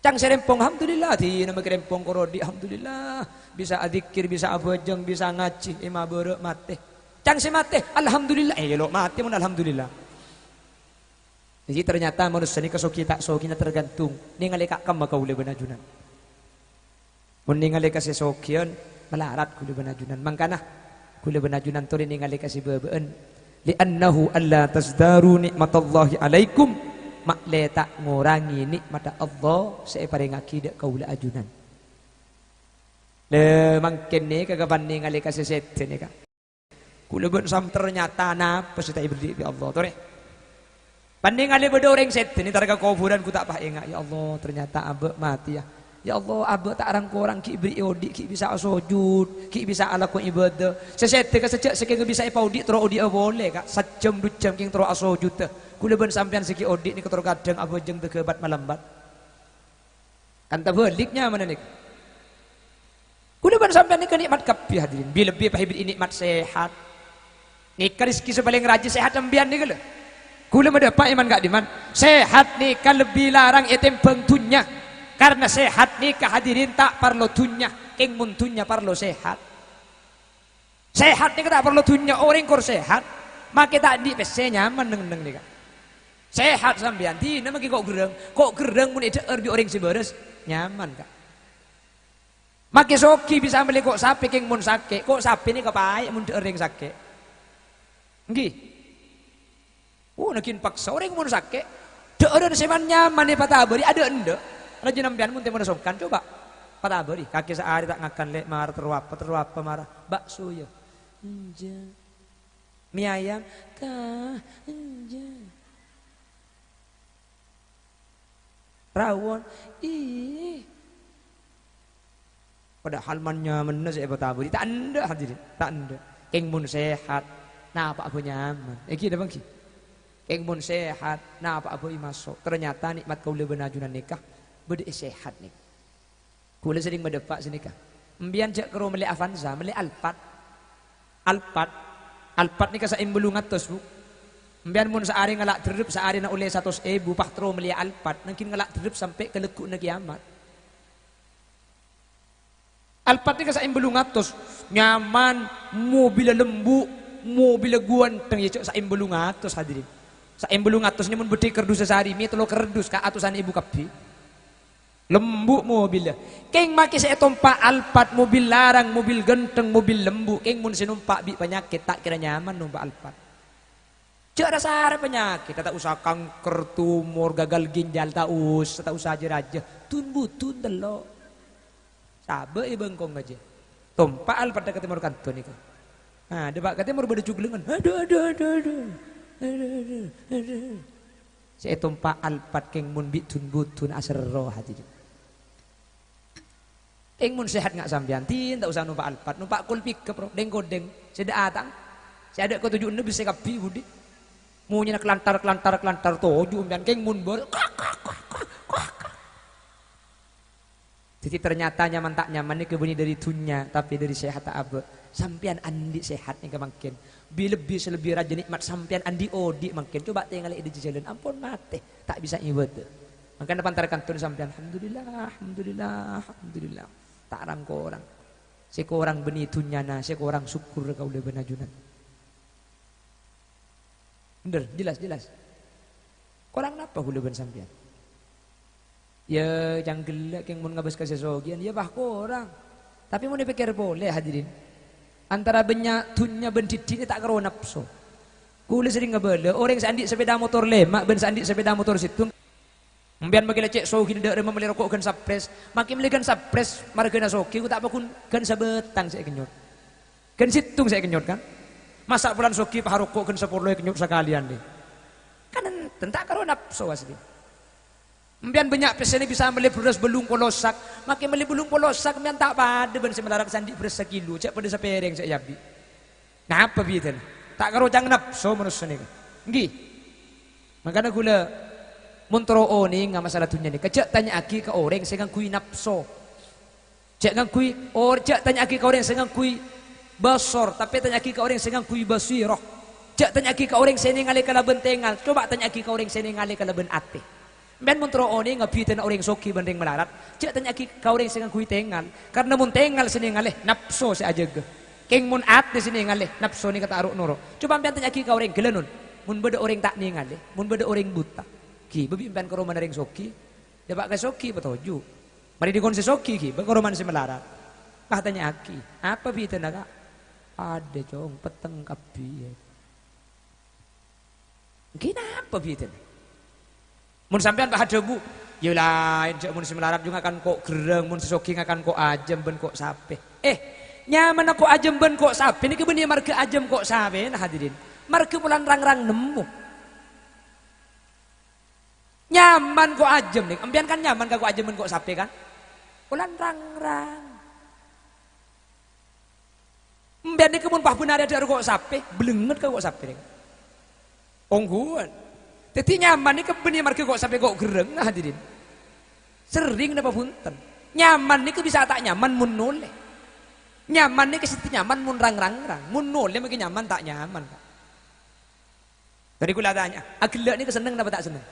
Cang sè rèmpong, alhamdulillah, dina makè rèmpong kor odi', alhamdulillah. Bisa adzikir, bisa abhâjâng, bisa ngajhi, è mabârâ' matè. Cang sè matè, alhamdulillah, eh, lo' matè mon alhamdulillah. Jadi ternyata manossa nèka soghi ta' soghina tergantung nèngalè ka kemma kaulâ bân ajunan. Mon nèngalè ka sè sogiyân, malarat kaulâ bân ajunan. Mangkana, kaulâ bân ajunan torè nèngalè ka sè bâbâ'ân. "Li'annahu alla tazdaru ni'matallahi alaikum." Ma'lè ta' ngorangè nè'matta Allah sè èparèngaghi dâ' kaulâ ajunan. Lè, mangkèn nèka kapan nèngalè ka sè sèdhâ nèka. Kaulâ bân sam-, ternyata napa sè ta' èberri' bi' Allah, torè. Panèngalè bâdâ orèng sèdhâ entar ka kobhurân, ghu ta' pas enga', "Ya Allah, ternyata abâ' matè, ya. Ya Allah, abâ' ta' rang-korang ghi' èberri'i odi', ghi' bisa asojud, ghi' bisa alako ibadah." Sè sèdhâ ka sajjhâ' sakènga bisa èpaodi', terro odi'â polè, Ka'. Sajjhâm du jhâm kèng terro asojudâ. Kaulâ bân sampèyan sè ghi' odi' nèka terro kadhâng abhâjâng dâgâ pat-malambat. Kan tabhâlik nyamana nèka. Kaulâ bân sampèyan nèka nè'mat kabbhi, hadirin. Bi-, lebbi pas èberri'i nè'mat sehat. Nèka rejhekkè sè palèng rajâ sehat sampèyan nèka, lho. Kaulâ madâpa' èman ka'dimman. Sehat nèka lebbi larang ètèmbhâng dhunnya. Karna sehat nèka, hadirin, ta' parlo dhunnya. Kèng mon dhunnya parlo sehat. Sehat nèka ta' parlo dhunnya, orèng kor sehat, makè ta' andi' pèssè nyaman neng-enneng nèka. Sehat sampèyan, dina makè ko' gherrâng, ko' gherrâng mon èdhâ'âr bi' orèng sè bârâs, nyaman, Ka'. Makè soghi bisa mellè ko' sapè kèng mon sakè', ko' sapè nèka paè' mon dhâ'âr orèng sakè'. Ènggi. Oh, nagin paksa orèng mon sakè'. Dhâ'ârân sè man-nyaman èpatabâri, adâ' endâ'. Rajin sampèyan mon tèmona songkan, coba patabâri. Kakè saarè ta' ngakan, Lè', mara terro apa, terro apa mara? Bakso, ya? Enjâ'. Mi ayam? Kah, enjâ'. Rawon. Ih. Padahal man-nyamana sè èpatabâri. Ta' endâ', hadirin. Ta' endâ'. Kèng mon sehat, napa' bâ nyaman. Èngghi napa èngghi? Kèng mon sehat, napa' bâ maso'. Ternyata nikmat kaulâ bân ajunan nèka bâdâ è sehat nèka. Kaulâ serrèng madâpa' sanèka. Empèyan jhâ' karo mellè Avanza, mellè Alphard. Alphard. Alphard nèka saèmbâ bâllung atos, Bu. Empèyan mon saarè ngala' dherrep, saarèna ollè satos èbu, pas terro mellèya Alphard, nangghing ngala' dherrep sampè' ka legghu'na kèyamat. Alphard nèka saèmbâ bâllung atos, nyaman, mobilla lembu', mobilla ghânteng, iyâ, jhâ' saèmbâ bâllung atos, hadirin. Saèmbâ bâllung atos nèka mon bâdâ è kardus sè sarè, mè' tello kardus, Ka', atosanna èbu kabbhi. Lembu' mobilla. Kèng makè sè ètompa' Alphard, mobil larang, mobil ghânteng, mobil lembu'. Kèng mon sè nompa' bi' panyakèt, ta' kèra nyaman nompa' Alphard. Jhâ' ra-sara panyakèt, ta' osa kanker, tumor, gagal ginjal, ta' osa, ta' osa jâ-rajâ. Dun-budun tello'. Sabâ' è bengkong ajâ. Tompa' Alphard dâ' ka tèmor kanto nèka. Nah, dâpa' ka tèmor bâdâ juglengan. Adhu, adhu, adhu, adhu. Adhu, adhu, adhu. Sè ètompa' Alphard kèng mon bi' dun-budun aserro, hadirin. Kèng mon sehat nga' sampèyan, din ta' osa nompa' Alphard, nompa' kol pickup, ro, dhing-kodhing, sè dâ' atang, sè adâ' ka toju' enna' bessè kabbhi budi. Monyèna kalantar, kalantar, kalantar, toju' sampèyan, kèng mon bâr-, Dhâddhi, ternyata nyaman ta' nyaman nèka bânnè dâri dhunnya, tapè dâri sehat ta' abâ'. Sampèyan andi' sehat nèka mangkèn. Bi-, lebbi sè lebbi rajâ nè'mat sampèyan andi' odi' mangkèn. Coba' tèngalè è dhâjâ jhâlân, ampon matè, ta' bisa ngibâdâ. Mangkana pantar kantona sampèyan, "Alhamdulillah, alhamdulillah, alhamdulillah." Ta' rang-korang. Sè korang bânnè dhunnyana, sè korang sokkor kaulâ bân ajunan. Bhender, jelas, jelas. Korang napa kaulâ bân sampèyan? Yâ, cangghellâ' kèng mon ngabâs ka sè sogiyân, yâ, bâ, korang. Tapè mon èpèkkèr polè, hadirin, antara bânnya' dhunnya bân dhiddhi'na ta' karo napso. Kaulâ serrèng abâlâ, orèng sè andi' sapèda motor lèma' bân sè andi' sapèda motor sèttong. Sampèyan makè la cè' sogina dâ' remma mellè roko' ghân sapres, makè mellè ghân sapres marghâna sogi, ghu ta' paghun ghân sabâtang sè èkennyot. Ghân sèttong sè èkennyot, kan? Masa' polana sogi pas aroko' ghân sapolo èkennyot sakalèyan, lè? Kan enten, ta' karo napso, asli. Sampèyan bânnya' pèssèna bisa mellè bherrâs bâllung polo sak, makè mellè bâllung polo sak, sampèyan ta' padâ bân sè malarat sè andi' bherrâs sakilo, jhâ' padâ sapèrèng sè èabi'. Napa bhidhâna? Ta' karo cang napso manossa nèka. Èngghi. Mangkana kaulâ, mon terro onènga masalah dhunnya nèka, jhâ' tanya'aghi ka orèng sè ngangghuy napso. Jhâ' ngangghuy or-, jhâ' tanya'aghi ka orèng sè ngangghuy basor, tapè tanya'aghi ka orèng sè ngangghuy basirah. Jhâ' tanya'aghi ka orèng sè nèngalè kalabân tèngal, coba' tanya'aghi ka orèng sè nèngalè kalabân atè. Sampèyan mon terro onènga bhidhâna orèng sogi bân rèng malarat, jhâ' tanya'aghi ka orèng sè ngangghuy tèngal, karna mon tèngal sè nèngalè, napso sè ajâgâ. Kèng mon atè sè nèngalè, napso nèka ta' ro'-noro'. Coba' sampèyan tanya'aghi ka orèng ghâlânon, mon bâdâ orèng ta' nèngalè, mon bâdâ orèng buta, ghibâ bi' sampèyan ka romana rèng sogi, dâpa' ka sogi patoju'. Marè dhikon sè sogi ghibâ ka romana sè malarat. Pas tanya'aghi, "Apa bhidhâna, Ka'?" "Padâ, Cong, petteng kabbhi." Èngghi napa bhidhâna? Mon sampèyan pas adhâbu, "Yâ laèn, jhâ' mon sè malarat jhuwa ngakan ko' gherrâng, mon sè sogi ngakan ko' ajâm bân ko' sapè." Eh, nyamanna ko' ajâm bân ko' sapè nèka bânnè marghâ ajâm ko' sapèna, hadirin. Marghâ polana rang-rang nemmo. Nyaman ko' ajâm nèka. Sampèyan kan nyaman ka ko' ajâm bân ko' sapè, kan? Polana rang-rang. Sampèyan nèka mon pas bân arè adhâ'âr ko' sapè, blengnget ka ko' sapè nèka. Ongghuwân. Dhâddhi nyaman nèka bânnè marghâ ko' sapè ko' gherrâng, nah, hadirin. Serrèng napa bhunten? Nyaman nèka bisa ta' nyaman mon nolè. Nyaman nèka sè nyaman mon rang-rang-rang. Mon nolè makè nyaman ta' nyaman, Pak. Dhâddhi kaulâ tanya, aghellâ' nèka senneng napa ta' senneng?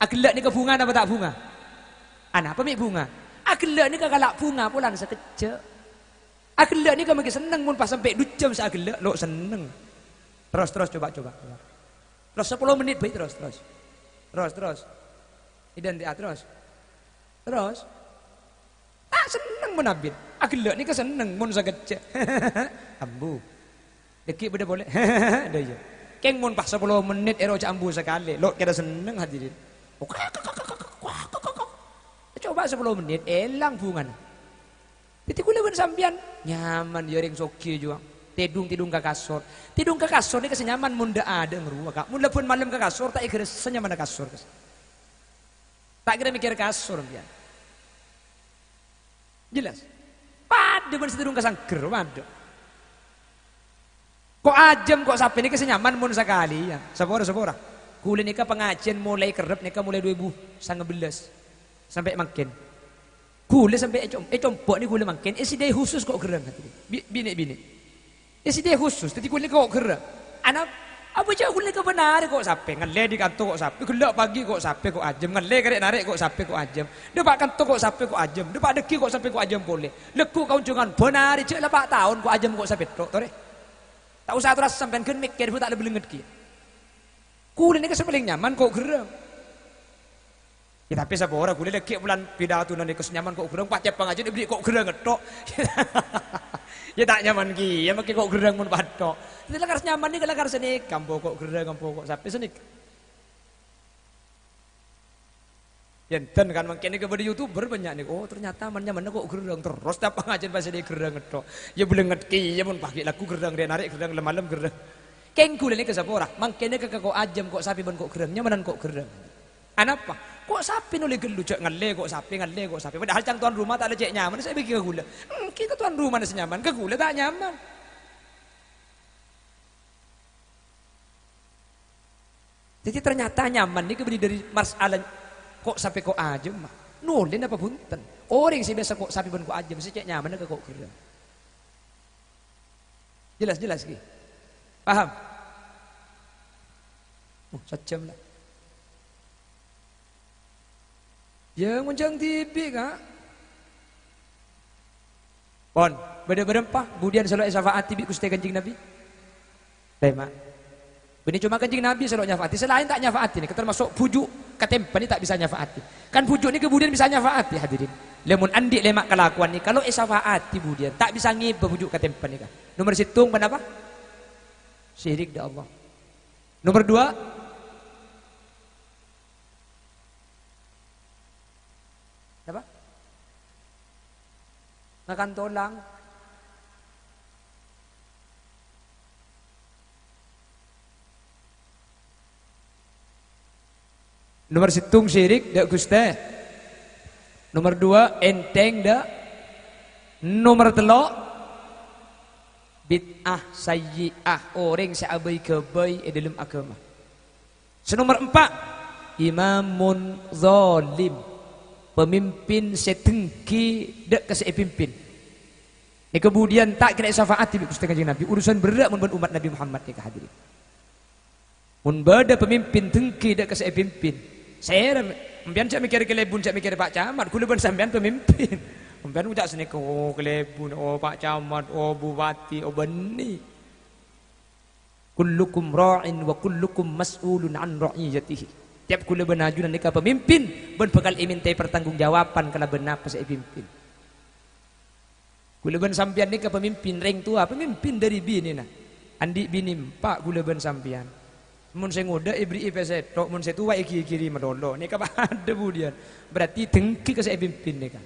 Aghellâ' nèka bhunga napa ta' bhunga? Anapa mè' bhunga? Aghellâ' nèka kala' bhunga polana sakejjhâ'. Aghellâ' nèka makè senneng mon pas sampè' du jam sè aghellâ', lo' senneng. Terros, terros, coba, coba. Terros sapolo mennit bhâi, terros, terros. Terros, terros. Idhântè'a, terros. Terros. Ta' senneng mon abit. Aghellâ' nèka senneng mon sakejjhâ'. Ambu. Dhâggi' bâdâ polè. Dâ' iyâ. Kèng mon pas sapolo mennit èro jhâ' ambu sakalè, lo' kèra senneng, hadirin. Coba' sapolo mennit, èlang bhungana. Dhâddhi kaulâ bân sampèyan nyaman, yâ, rèng sogi, jhuwâ. Tèdung-tèdung ka kasor. Tèdung ka kasor nèka sè nyaman mon dâ'-adâ' ngrowa, Ka'. Mon la bân malem ka kasor, ta' èghâressa nyamanna kasor, Ka'. Ta' kèra mèkkèr kasor, sampèyan. Jelas? Padâ bân sè tèdung ka sangghâr, padâ. Ko' ajâm, ko' sapè nèka sè nyaman mon sakalèyan. Sapora, sapora. Ghulâ nèka pangajiân molaè kerrep nèka molaè du èbu sanga bellâs sampè' mangkèn. Ghulâ sampè' è com-, è compo' nèka ghulâ mangkèn èsèdiyâi khusus ko' ghârrâng, hadirin. Bi-, binè'-binè'. Èsèdiyâi khusus, dhâddhi ghulâ nèka ko' ghârrâng. Ana-, apa jâ' ghulâ nèka bân arè ko' sapè, ngallè dhi kanto ko' sapè, ghellâ' pagi ko' sapè ko' ajâm, ngallè karè' narè' ko' sapè ko' ajâm, dâpa' kanto ko' sapè ko' ajâm, dâpa' dhâggi' ko' sapè ko' ajâm polè. Lagghu' ka onjhângan bân arè jâ' la pa' taon ko' ajâm ko' sapè tho', torè. Ta' osa terros sampèyan ghân mèkkèr, bu ta' la bâlengngèt kèya. Ghulâ nèka sè palèng nyaman ko' ghârrâng. Ya, tapè sapora ghulâ lagghi' polana pidatona nèka sè nyaman ko' ghârrâng, pas cèp pangajiyân èberri' ko' ghârrâng tho'. Ya, ta' nyaman kèya, makè ko' ghârrâng mon patho'. Dhâddhi lakar sè nyaman nèka lakar sanèka, ampo ko' ghârrâng, ampo ko' sapè sanèka. Yèn dân kan mangkèn nèka bâdâ YouTuber bânnya' nèka. Oh, ternyata man-nyamanna ko' ghârrâng, terros cèp pangajiyân pas èberri' ghârrâng tho'. Ya, bâlengngèt kèya mon pagi lagghu' ghârrâng rè narè', ghârrâng lem-malem ghârrâng. Kèng ghulâ nèka sapora, mangkèn nèka ka ko' ajâm, ko' sapè bân ko' ghârrâng, nyamanan ko' ghârrâng. Anapa? Ko' sapè nolè ghâllu, jâ' ngallè ko' sapè, ngallè ko' sapè. Padahal cang towan roma ta' la cè' nyamana sè èbâghi ka ghulâ. Ènggi ka towan romana sè nyaman, ka ghulâ ta' nyaman. Dhâddhi, ternyata nyaman nèka bânnè dâri masalah ko' sapè ko' ajâm, ma. Nolè napa bhunten? Orèng sè biyasa ko' sapè bân ko' ajâm, sè cè' nyamana ka ko' ghârrâng. Jelas, jelas, ghi? Paham? Oh, sajjhâm, la. Ya, ngonjhâng dhibi', Ka'. Pon, bâdâ bârâmpa budiyân sè lo' èsafa'ati bi' Ghustè Kanjeng Nabi? Lèma'. Bânnè coma Kanjeng Nabi sè lo' nyafa'ati, sè laèn ta' nyafa'ati, nèka tamaso' bhuju' katèmbhâna ta' bisa nyafa'ati. Kan bhuju' nèka budiyân bisa nyafa'ati, hadirin. Lamon andi' lèma' kalakowan nèka lo' èsafa'ati budiyân, ta' bisa ngèbâ bhuju' katèmbhâna nèka. Nomer sèttong, ponapa? Syirik dâ' Allah. Nomer duwâ', napa? Ngakan tolang. Nomer sèttong, syirik dâ' Ghustè. Nomer duwâ', ènthèng dâ'. Nomer tello', bid'ah sayyi'ah, orèng sè abâi-ghâbây è dâlem aghâma. Sè nomer empa', imamun zalim, pamimpin sè dengki dâ' ka sè èpimpin. Nèka budiyân ta' kèra èsafa'ati bi' Ghustè Kanjeng Nabi, urusan berrâ' mon bân ommat Nabi Muhammad nèka, hadirin. Mon bâdâ pamimpin dengki dâ' ka sè èpimpin, sèra, sampèyan jhâ' mèkkèrè kalèbun, jhâ' mèkkèrè Pa' Camat, ghulâ bân sampèyan pamimpin. Sampèyan ngoca' sanèka, "Oh, kalèbun, oh, Pa' Camat, oh, bupati, oh, bânnè." "Kullukum ra'in wa kullukum mas'ulun an ra'iyatihi." Tèp ghulâ bân ajunan nèka pamimpin, bân bhâkal èmènta'è partanggungjawaban kalabân napa sè èpimpin. Ghulâ bân sampèyan nèka pamimpin rèng towa, pamimpin dâri binèna. Andi' binè empa' ghulâ bân sampèyan. Mon sè ngodâ èberri'i pèssè tho', mon sè towa èghighiri malolo. Nèka padâ budiyân. Berarti dengki ka sè èpimpin nèka.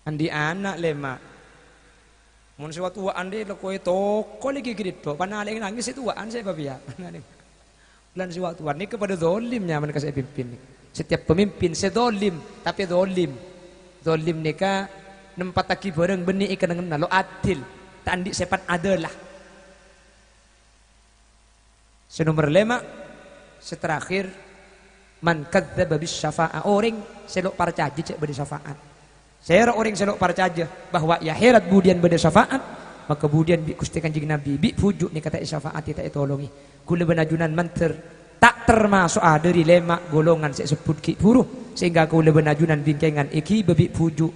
Andi' ana' lèma'. Mon sè wa-towa'an rè' la kowè tokol èghighiri tho', panalè'è nangès sè towa'an sè papèya. Lan sè wa-, towan nèka padâ dholim nyamana ka sè èpimpin nèka. Setiap pemimpin sè dholim, tapè dholim. Dholim nèka nempattaghi bhârâng bânnè è kennengnganna, lo' adil, ta' andi' sèpat adalah. Sè nomer lèma', sè terakhir, man kadzdzaba bis syafa'ah, orèng sè lo' parcajâ jhâ' bâdâ syafa'at. Sèra orèng sè lo' parcajâ bahwa è akhèrat budiyân bâdâ syafa'at, maka budiyân bi' Ghustè Kanjeng Nabi, bi' bhuju' nèka ta' èsyafa'ati, ta' ètolongè. Ghulâ bân ajunan mandhâr ta' tamaso'a dâri lèma' golongan sè èsebbhut ghi' bhuru, sehingga ghulâ bân ajunan bingkèngan èghibâ bi' bhuju'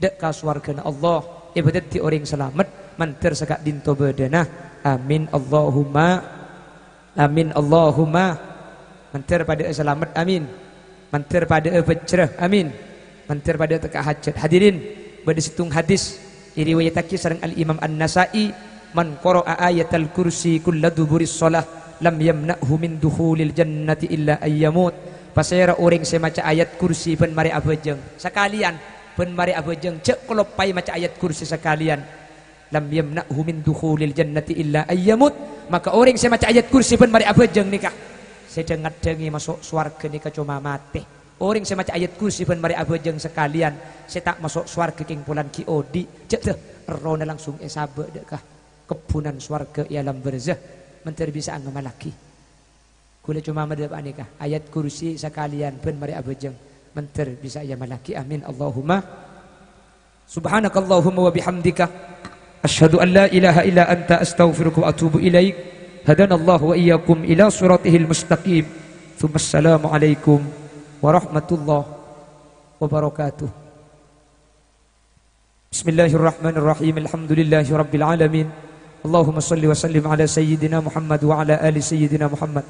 dâ' ka sowarghâna Allah, èpadhâddhi orèng salamet mandhâr saka'dinto bâdâna. Amin, Allahumma. Amin, Allahumma. Mandhâr padâ'â salamet, amin. Mandhâr padâ'â bhâjjhrâ, amin. Mandhâr padâ'â tekka' hajhât. Hadirin, bâdâ sèttong hadis èriwayattaghi sareng Al-Imam An-Nasa'i, "Man qara'aha ayatal kursi kulla duburis shalah, lam yamna'hu min dukhulil jannati illa ayyamut." Pasèra orèng sè maca ayat kursi bân marè abhâjâng? Sakalèyan, bân marè abhâjâng, jhâ' kaloppaè maca ayat kursi sakalèyan. "Lam yamna'hu min dukhulil jannati illa ayyamut." Maka orèng sè maca ayat kursi bân marè abhâjâng nèka, Sè dhâng-ngèddhângè maso' sowarghâ nèka coma matè. Orèng sè maca ayat kursi bân marè abhâjâng sakalèyan, sè ta' maso' sowarghâ kèng polana ghi' odi'. Jhâ' dâ, errohna langsung èsabâ' dâ' ka kebbhunan sowarghâ è alam barzah, mandhâr bisa'a ngamallaghi. Ghulâ coma madhâ' panèka, ayat kursi sakalèyan bân marè abhâjâng, mandhâr bisa'a èamallaghi. Amin. Allahumma. Subhanakallahumma wa bihamdika. Asyhadu an la ilaha illa anta astaghfiruka wa atubu ilaik. Hadanallahu wa iyyakum ila siratihil mustaqim. Tsummassalamu alaikum warahmatullahi wabarakatuh. Bismillahirrahmanirrahim. Alhamdulillahi rabbil alamin. Allahumma shalli wa sallim ala sayyidina Muhammad wa ala ali sayyidina Muhammad.